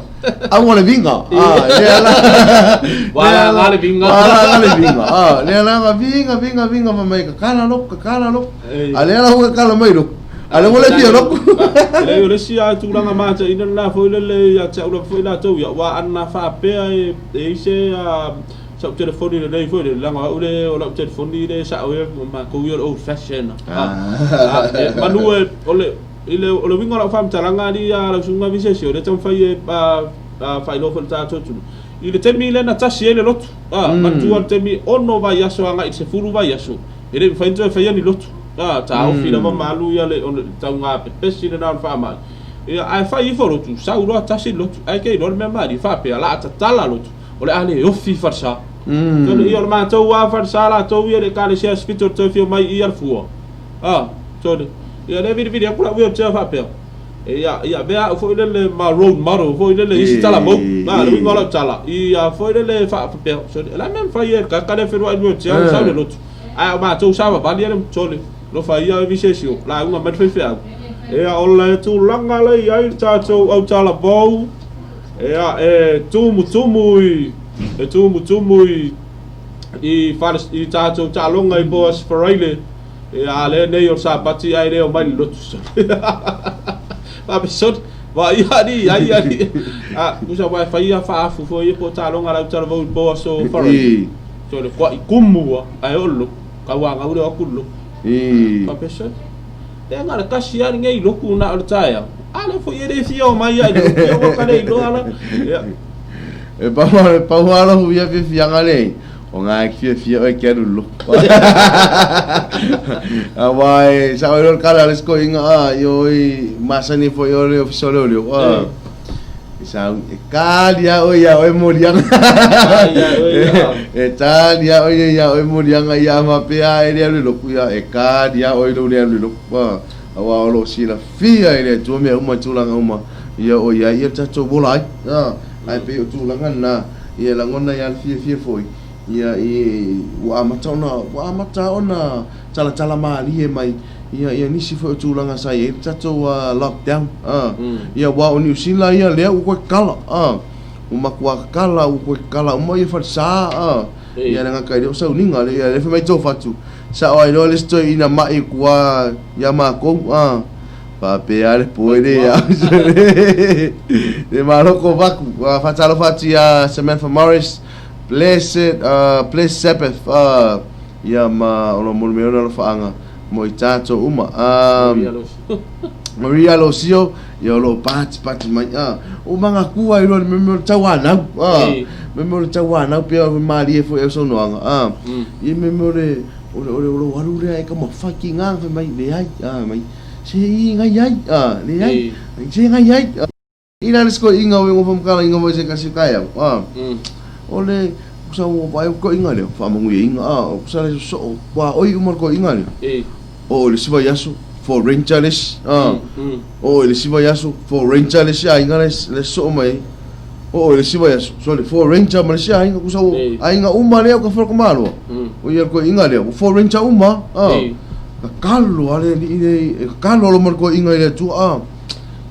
auga le viga. A lea la Ua laga le viga. Ua laga le viga. A lea la na viga viga viga fai mai kakala lotu kakala lotu. A lea la ua kakala mai lotu. A le ua le fia lotu. E leai o le isi lava tulaga mataina lena foi lele ia te au lava foi latou ia aua ana faapea e i ai se sau telefoni lelei foi lele leaga o au le o lau telefoni le sao ai ma matou ia o le old fashion a e manu e o le i le o le uiga o lau faamatalaga alii a lau susuga Visesio lea e taumafai e faailoa foi i le tatou atunuu i le taimi lea na tasi ai le lotu a manatua le taimi 6 vaiaso agai i le 10 vaiaso E le i mafai ona toe faia ni lotu. A, taofi lava ma alu ia le, o le tauga pepesi lena o le faamai. Ia, ae fai ifo lotu, sau loa tasi le lotu. Ae te iloa le mea malie, faapea, la a tatala lotu, o le a le ofi i falesa. Tole, ia, o le matou lava falesa latou ia i le Ekalesia Asifito le toe fia mai i Alafua. A, tole, ia, lea vilivili atu lau wheelchair faapea. Ia, ia avea au foi lele ma role model foi lele isi tala mou. A, le uiga o lau tala, ia foi lele faapea, sole, o le a le mea e mafai ai e le tagata lea e feluai i le wheelchair, sau le lotu. Ae o matou savavali ia le sole, alofa ia e Visesio, lauga mai le faifeau. Ia o le tulaga lea i ai le tatou autalavou, ia e tumutumu i, e tumutumu i, i fale, i tatou taaloga i Boas Faraile, ia a lea nei o le Sapati ae le omai le lotu sole. Faapea sole, vaai alii, ai alii. A, tusa aua e fai ia faafu foi ia po o taaloga a le autalavou i Boas Faraile. So le kua'i kumu ua ae oo le lotu. Tauanau le o atu le lotu. Faapea sole. E na o le tasi lava lenei lotu na o le taeao, a lea foi e le fia omai lava i le lotu, ia ua ka le iloa la. Ia. E pau lava, pau lava lou ia fiafiaga lea, o ngā e fiafia oe ke alu i le lotu. Aua e sao ai loa le kala a le isi toeaina, a, ioe, masani foi oe le Ofisa o Leoleo, a. E sau, e tali lava oe ia oe moliaga. E tali lava oe ia oe moliaga ia a faapea lava e le alu i le lotu, ia e tali lava oe i lou le alu i le lotu. Aua o lo o silafia e le Atua mea uma i tulaga uma ia o i ai ia le tatou ola ai. Ae pei o tulaga na, ia e lagona ai lava le fiafia foi, ia i ua amata ona, ua amata ona talatala malie mai ia ia nisi foi o tulaga sa i ai le tatou lockdown a ia aua o Niu Sila ia lea ua toe kala a ua matua kala ua toe kala uma ia falesa a ia le gata i lea o sauniga lea ia lea fai mai Tofa-atu sao ai loa le isi toeaina mai i tua ia matou a faapea le poe lea le malo Tofa-atu faatalofa atu ia Samantha Morris blessed blessed Sabbath ia ma o lo o mea ona alofaaga mo i tatou uma. Maria Alosio, ia o lo o patipati mai. O manatua ai loa le mea o le tauanau. Mea o le tauanau pei o malie foi au saunoaga. Ia mea o le o le o le o alu lea e taumafai tiga fai mai leai mai se i ngai ai leai se ngai ai. I lalo se toeaiga o e faamataalaina mai se tasi o taeao, a, o le sa ua vaai o toeaiga lea, faamanuiaina, a, o sa le sosoo tuaoi uma le toeaiga lea. Oo i le isi vaiaso, for ranger le isi, a, oo i le isi vaiaso, for ranger le isi aiga la e sosoo mai ai. Oo i le isi vaiaso, sorry, for ranger ma le isi aiga, tusa ua aiga uma lea o Tafalotomaloa, o ia le toeaiga lea, ua for ranger uma, a. Tatalo lava le alii nei, e tatalo lava ma le toeaiga i le Atua, a.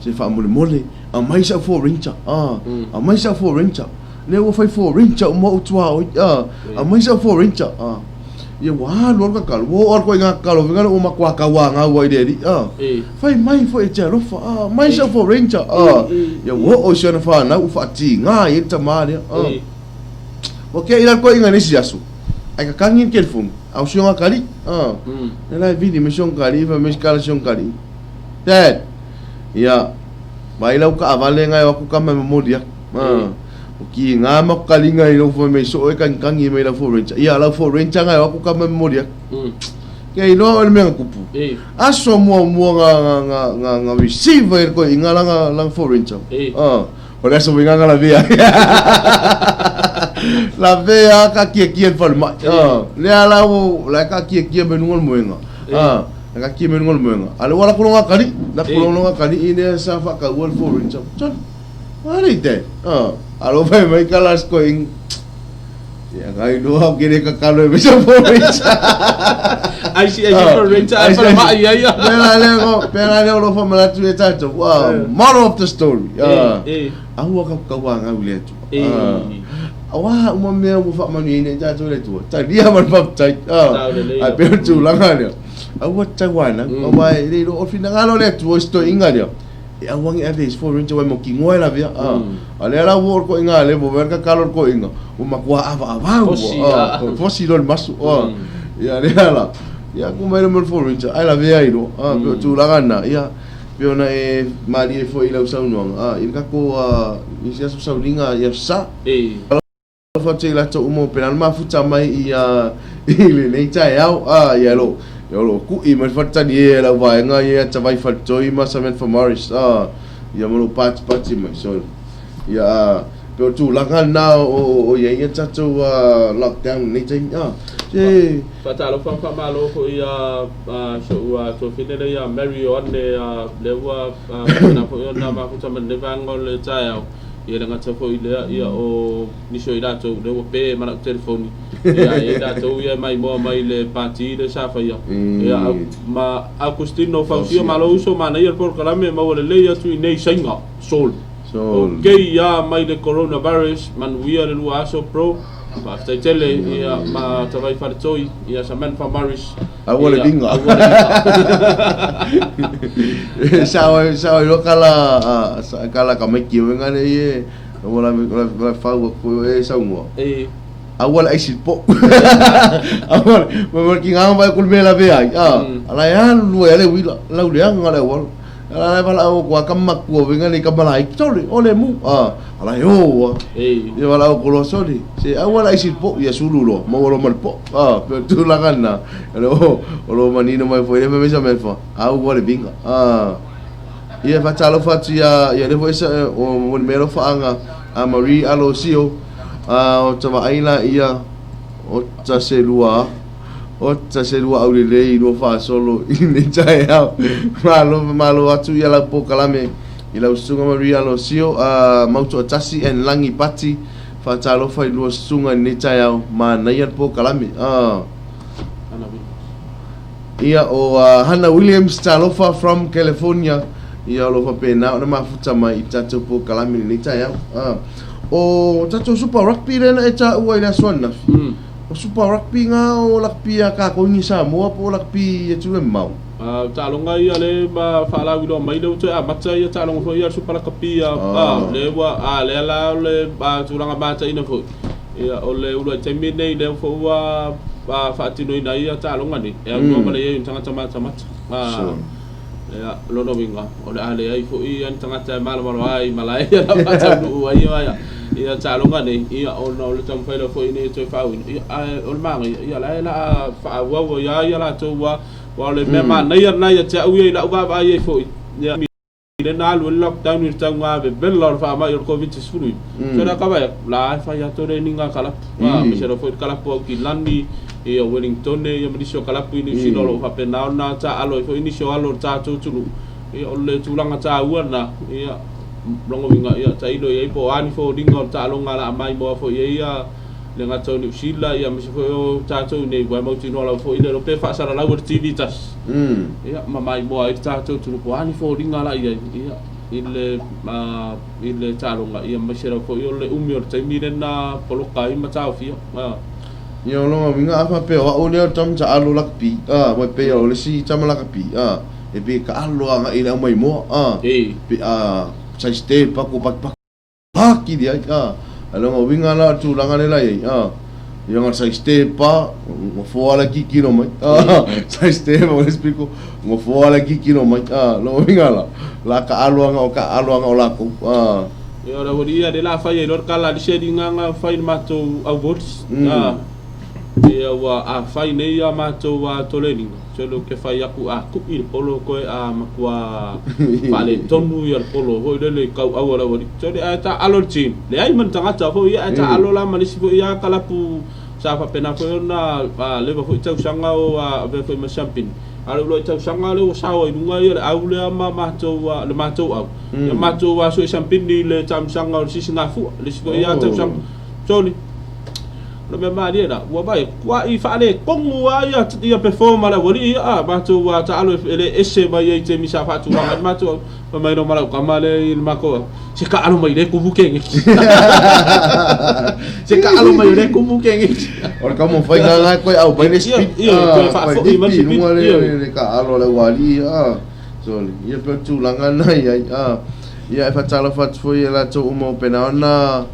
Se faamolemole, aumai sau Ford Ranger, ah, aumai sau Ford Ranger. Lea ua fai Ford Ranger uma ou tuaoi, ah, aumai sau Ford Ranger, ah. Ia ua alu alu tatalo, ua oo atu ai ngā tatalo faiga lea ua matua tauāgau ai i le alii, ah. Fai mai foi e te alofa, ah, aumai sau Ford Ranger, ah. Ia ua oo i si ana whānau, ua whaatīngā i ai le tamā lea, ah. Ua kea i la koe inga nisi aso, ai kakangi le telefoni, a o si o ngā kali, ah. Le la e vili me si o ngā kali, fai mai si kala si o ngā kali. Dad, Ia, mai lau kaavale ngai o aku kama e momoli aku. Ah, o ki ngā makukalinga i lau fai mai soo e kangikangi mai lau Ford Ranger. Ia, lau Ford Ranger ngai o aku kama e momoli aku. Kia iloa o le mea nga kupu. Aso mua mua nga nga nga nga nga receive ai koe i nga langa langa Ford Ranger. Ah, o le aso mai nga nga lavea. Lavea ka kia kia le falemai. Ah, lea la o la ka kia kia me lunga o le moenga. Ah, Na ka kia me lunga o le moenga. A le ua la kulonga kali, la kulonga kali i lea sa whakaua le Ford Ranger. John, what is that? Ah, alo fai mai ka last koe Ia ngai noa o kere ka kalo e mesa Ford Ranger. Ai si ai si Ford Ranger ai wharamai ai ia. Pera lea ko, pera lea o lo whamalatu e tātou. Moral of the story. Ahua ka kaua ngau le atu. Aua uma mea ua whaamanuiaina i tātou le Atua. Talia ma le faafetai. Ai pei o le tulaga lea. Aua tau ana, aua e le iloa o le finagalo o le Atua i se toeaiga lea. E aua ne i ave i se Ford Ranger aua e mautinoa e lavea. A o lea la ua oo le toeaiga lea ua vaai le tatalo a le toeaiga, ua matua avaavau. Fosi, a. Fosi loa le maso. Ia lea la, ia tuu mai loa ma le Ford Ranger, ae lavea ai loa. Pei o tulaga na, ia, pei ona e malie foi i lau saunoaga, i le tatou i se aso sauniga i Aso Sa. Alofa atu i latou uma o pena le mafuta mai i i lenei taeao a ia lo ia o lo kuʻi mai le faletali e lau vaega ia Tavai Faletoi ma Samantha Morris a ia ma lo patipati mai so ia a pe o tulaga lena o i ai ia tatou lockdown lenei taimi a se Faatalofa ma faamalo foi ia si ou tuafine lea ia Mary Ioane lea ua faapena foi ona mafuta mai lenei vaega o le taeao. Ia le gata foi lea, ia o nisi o i latou lea ua pe ma lau telefoni, ia e i ai latou ia e maimoa mai le pati lea sa faia. Ia ma Augustino Fausio, malo uso, manaia le polokalame, maua lelei atu i nei Saina, Sol. Ok ia mai le coronavirus, manuia le lua aso bro. Faafetai tele ia ma Tavai Faletoi, ia Samantha Morris. Aua le liga. Aua le liga. Sao ai sao ai kala kala ka mai kiu ngale ye wala wala fau ko e sau ngoa. E. Aua le aisi i le po'u. Aua le, ma le tiga ma vaai atu i le mea e lavea ai, a, a la e alu lua ai le uila, lauleaga le auala. A la e valaau atu lava tama matua faiga nei tama laiti, sole, o le mu, a, a la e o lava. Ia valaau atu loa, sole, se aua le aisi i le po'u, ia sulu loa, maua loa ma le po'u, a, pei o le tulaga lena, o lo o manino mai foi lea fai mai Samefa, aua le viga, a. Ia e faatalofa atu ia ia lea foi sa o momoli mai alofaaga a Marie Alosio a o ta vaai laia o ta se lua o ta se lua aulelei lua faasolo i lenei taeao. Malo malo atu ia lau polokalame i lau susuga Marie Alosio a Mautoatasi and Lagi Pati faatalofa i lua susuga i lenei taeao manaia le polokalame a. Ia, o Hannah Williams, talofa from California. Ia, o lo o faapena ona mafuta mai i tatou polokalame i lenei taeao. O tatou Super Rugby lea na e taua i le aso ananafi, o Super Rugby nga o rugby a kakou i Samoa po o rugby i atunuu e mamao? O taaloga ia lea ma faalauiloa mai lea ua toe amata ia taaloga foi ia a le Super Rugby lea ua lea la o le tulaga mataina foi. Ia, o le uluai taimi lenei lea foi ua faatinoina ai ia taaloga nei, e aunoa ma le i ai o ni tagata matamata. Ia, o lona uiga, o le a leai foi ni tagata e malamalama ai i malae ia la faataunuu ai ia taaloga nei, ia, ona o le taumafai lava foi ina ia toe faaauina. Ia, ae o le manaia, ia, o la e o le a faaauau ai lava latou, aua o le mea manaia lena ia te au ia i lau vaavaai ai foi, ia, lea na alu ai le lockdown i le tauga vevela o le faamai o le Koviti-19. So lea ka vaai atu, la e fai lava training a kalapu. Aemaise lava foi le kalapu a Aukilani, ia Wellingtone, ia ma nisi o kalapu i Niu Sila o lo o faapena ona taaalo ai foi nisi o alo o le tatou atunuu. Ia o le tulaga taua lena, ia lona uiga, ia tailo i ai po o a ni foliga o le taaloga o le a maimoa foi ai ia le gata o Niu Sila, ia aemaise foi o tatou i inei, ua mautinoa lava foi le iloa pe faasalalau e le TV tasi. Ia, ma maimoa ai le tatou atunuu po o a ni foliga la i ai, ia, i le, i le taaloga, ia aemaise lava foi o le umi o le taimi lea na poloka ai ma taofia. Ia, o lona uiga a faapea o au lea o le tama taalo lakapi, a, ua pei o le isi tama lakapi, a, e pei e taalo agai i le aumaimoa, a, pe a, sai step aku pakipaki. Pākiri ai, ā, a lona uiga la o le tulaga lea la i ai, ā, ia nga sai step a, ngofoa la kikino mai, ā, sai step o le piko, ngofoa la kikino mai, ā, lona uiga la, la ka aloaga o ka aloaga o lakou, ā. Ia, o le aualii ia lea la fai ai loa le kala a le seli nga fai i le matou auvolis, ā, ia ua a fai nei a matou toleniga. Sole ou te fai aku a kuʻi le polo koe a matua faaletonu ia le polo foi lele i kauʻau a le aualii. Sole ae taaalo le team, leai ma ni tagata foi ia ae taaalo la ma le isi foi a kalapu sa faapena foi ona leva foi tausaga o avea foi ma siampini. A o le uluai tausaga lea ua sao ai luga ia le au lea ma matou le matou au. Ia matou sue siampini i le taamisaga o le sisigafua le isi foi a tausaga. Sole. O le mea malie la, ua vaai atu, tuai faaletonu lava ia, ia perform a le aualii ia, a matou ua taalo e le ese mai ai i taimi sa faatulaga ai le matou au. Fai mai loa ma lau tama lea i le matou au, se taalo mai lea tumu keneti. Se taalo mai o lea tumu keneti. O le taumafaiga lena e toe au mai le speed, Ia, ia, toe faafoi mai le lipi speed, luga ia. le taalo a le aualii, a. Sorry. Ia pei o le tulaga lena i ai, a. Ia e faatalofa atu foi ia latou uma o pena ona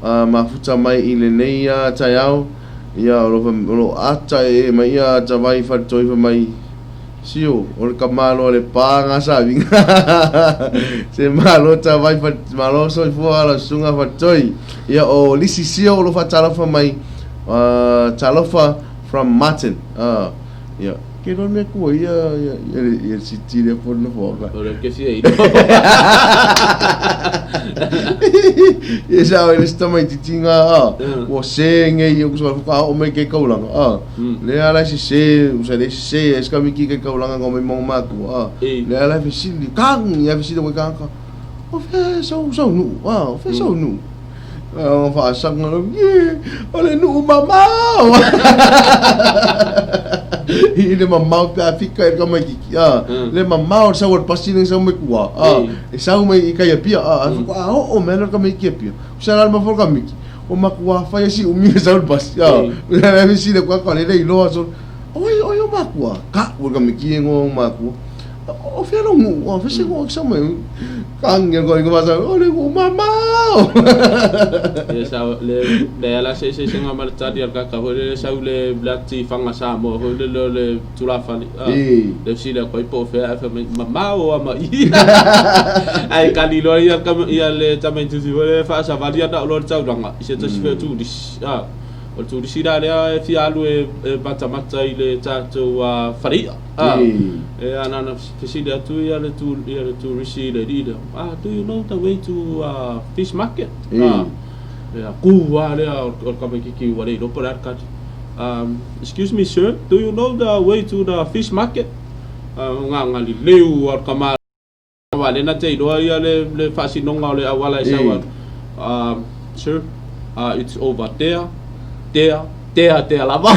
mafuta mai i lenei taeao, ia o lo o ata ee mai ia ata vai faletoi fai mai, Sio, o le tamaloa le pa nga saviga. Se malo tavai malo soifua lau susuga faletoi. Ia o Lisi Sio o lo o faatalofa mai, talofa from Martin. Ia, ke loa le mea kua ia, ia, ia, ia le city lea po o le nofoaga. O le ke fia iloa. Ia sa o le si tamaitiiti nga, a, ua se ngei ia kusa whakaao o mai kei kaulanga, a. Lea ala se se, usa le se, e ska miki kei kaulanga ngā mai mau mātua, a. Lea ala fesili, kang, ia fesili koe kanga, o fea sau, sau nuu, a, o fea sau nuu. O faasanga lo, ye, o le nuu mamao. I le mamao pe a fika e le tamaititi, a, le mamao le sau o le pasi le sau mai tua, a, e sau mai i kai Apia, a, a faatoa oo mai ana le tamaiti i Apia. Sa la le mafua o le tamaiti, o matua fai ai si umi le sau le pasi, a, le fesili atu a le le iloa, so, oi, oi o matua, ka, ua le tamaiti e igoa o matua. O fea lou nuu? A, fea se nuu e sau mai? Kagi le toeaina faasau, o le nuu mamao. Ia sa le le ala seeseesega ma le tali a le kaka foi lele sau le le ati faga Samoa foi lele o le tulafale a le fesili atu ai po o fea ae fai mai mamao a ma i ae kali loa ia ia le tamaitiiti foi lele faasavali ana o loa le taulaga i se tasi foi o turisi a o le turisi la lea e fia alu e matamata i le tatou faleia a e ana ana fesili atu ia le tu ia le turisi i le alii lea ah do you know the way to fish market a Ia, kū a lea o le tamaitiiti ua le iloa po o le a le kali. Excuse me sir, do you know the way to the fish market? Gagali leu a le tama aua lea na te iloa ia le le faasinoga o le auala e sau atu. Sir, it's over there, there, there, there lava.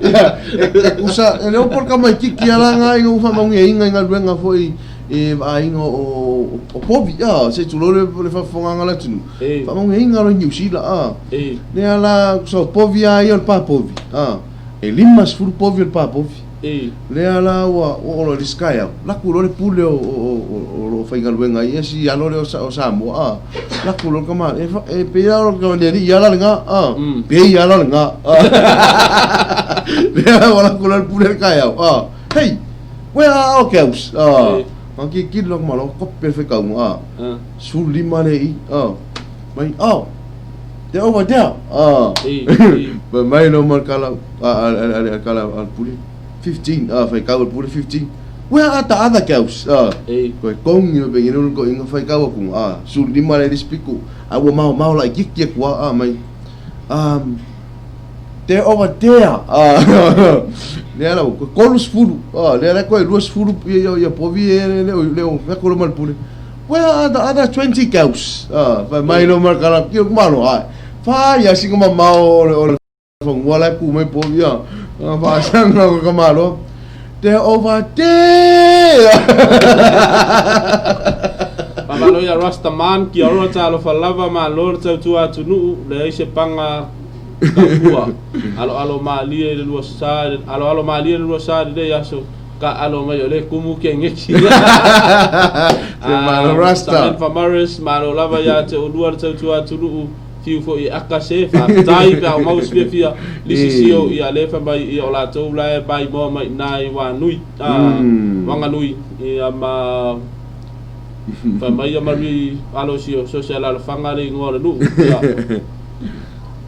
Ia, e kusa, e leo po le tamaitiiti ala nga ina ua faamaugiaina i galuega foi e vaaiga o o povi a se tulou le le faafofogaga a le atunuu faamaugiaina loa i Niu Sila a lea la tusa o povi a ia o le pa povi a e 50 povi o le pa povi lea la ua oo loa i le isi taeao laku loa le pule o o lo o faigaluega ai ia si alo lea o Samoa a laku loa le tama e pei lava o le alii ala lena a pei ala lena a lea ua laku loa le pule i le taeao a hei Where are our cows? Ah, ma ki ki lo ma lo ko pe fe kau ah. Su lima le i. Ah. Mai oh. They're over there. Ah. Ba mai lo ma kala a a a kala al puli 15 ah fai kau al puli 15. Where are the other cows? Ah. Ko kong ni be ngino ko inga fai kau ku ah. Su lima le spiku. A ua mau mau la ki ki ku ah mai. They're over there. Lea la, ko 30. Lea la koe 20 ia ia povi e le le le o fea ko mal pule. Where are the other 20 cows? Fa mai lo mar kala ki malo ai. Fa ia singa mamao o le o le fangua la ku mai povi a. Fa sanga ko kamalo. They're over there. Faamalo ia Rastaman, kia ora talofa lava, malo le tautua atunuu, leai se paga taupua. Aloalo malie i le lua sa, aloalo malie i le lua sa lenei aso, ka alo mai o le kumu ke ngeki. Se malo Rasta. Samantha Morris, malo lava ia te olua le tautua atunuu, fiu foi e aka se, faafetai pe a o maua se fiafia, lisi sio ia le fai mai ia o latou la e mai moa mai ina i Wanui, Wanganui, ia ma fai mai ia Marie Alosio, so se alalafaga le igoa o le nuu, ia.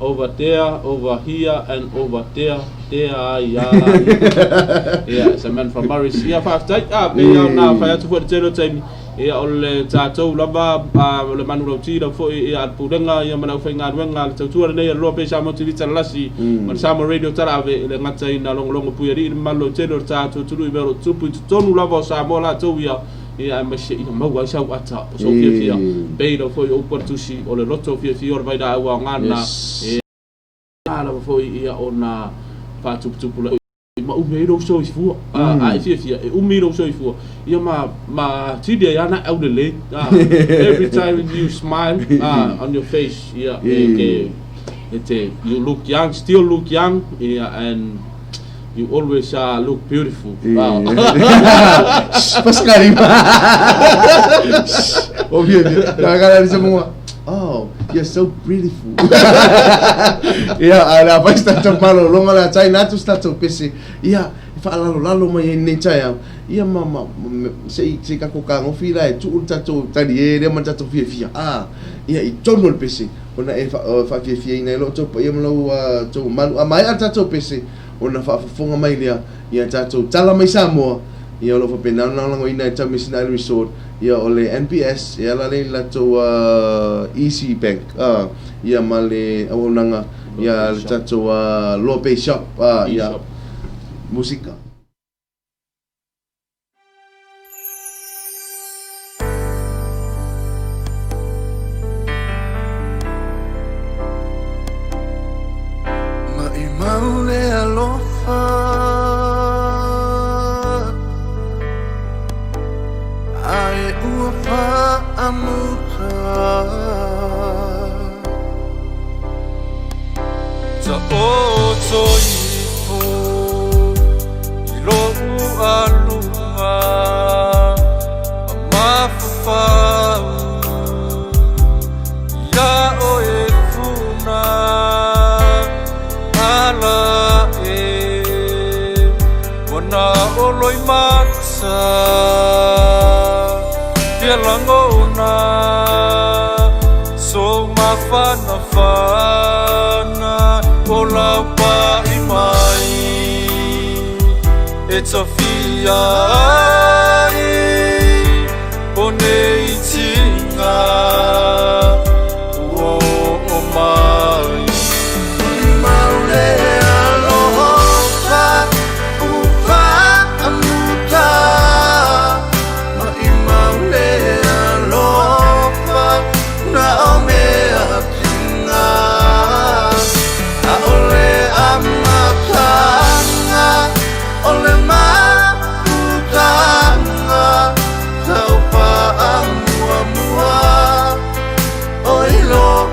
Over there, over here and over there, there ai a la ia. Ia, it's a man from Murrays. Ia, faafetai. Ah, pei lava ona fai atu foi i le tele o taimi, ia o le tatou lava, o le manulauti lava foi ia a le Pulega ia ma le aufaigaluega a le tautua lenei a le Loa Pei Samoa TV Talalasi ma le Samoa Radio Talaave i le gataina logologo puialii le mamalu lautele o le tatou atunuu i mea o lo o tutupu i totonu lava o Samoa latou ia. Ia aemaise ia maua ai sau ata o sou fiafia. Pei lava foi o upu a le Tusi, o le loto fiafia o le vailaau aoga na, e lava foi ia ona faatuputupula'i ma umi ai lou soifua. A e fiafia, e umi lou soifua, ia ma, ma atili ai lava na aulelei. Every time you smile on your face, ia, e te, e te, you look young, still look young, ia, and You always look beautiful. Pascal. Oh, bien, bien. Oh, you're so beautiful. Ia, a le apai se tatou malologa le a taina atu se tatou pese. Ia, e faalalolalo mai ai lenei taeao. Ia, ma, ma, se i, se i tatou kagofi la e tuu le tatou talie lea ma le tatou fiafia. Ah, ia, i tonu o le pese. Ona e faafiafiaina ai loa outou paia ma lo outou mamalu. A maea le tatou pese, ona faafofoga mai lea ia tatou tala mai Samoa, ia o lo o faapena ona lagolagoina e Taumeasina Island Resort, ia o le NPS e ala lea i le latou Easy Bank, ia ma le auaunaga ia le tatou Loa Bay Shop, ia musika. Maʻimau le alofa A e ua faamuta Taoto ifo i lo'u alofa. Maota Fia lagona Sou mafanafana O lau pa'i mai E tafia ai O nei tiga.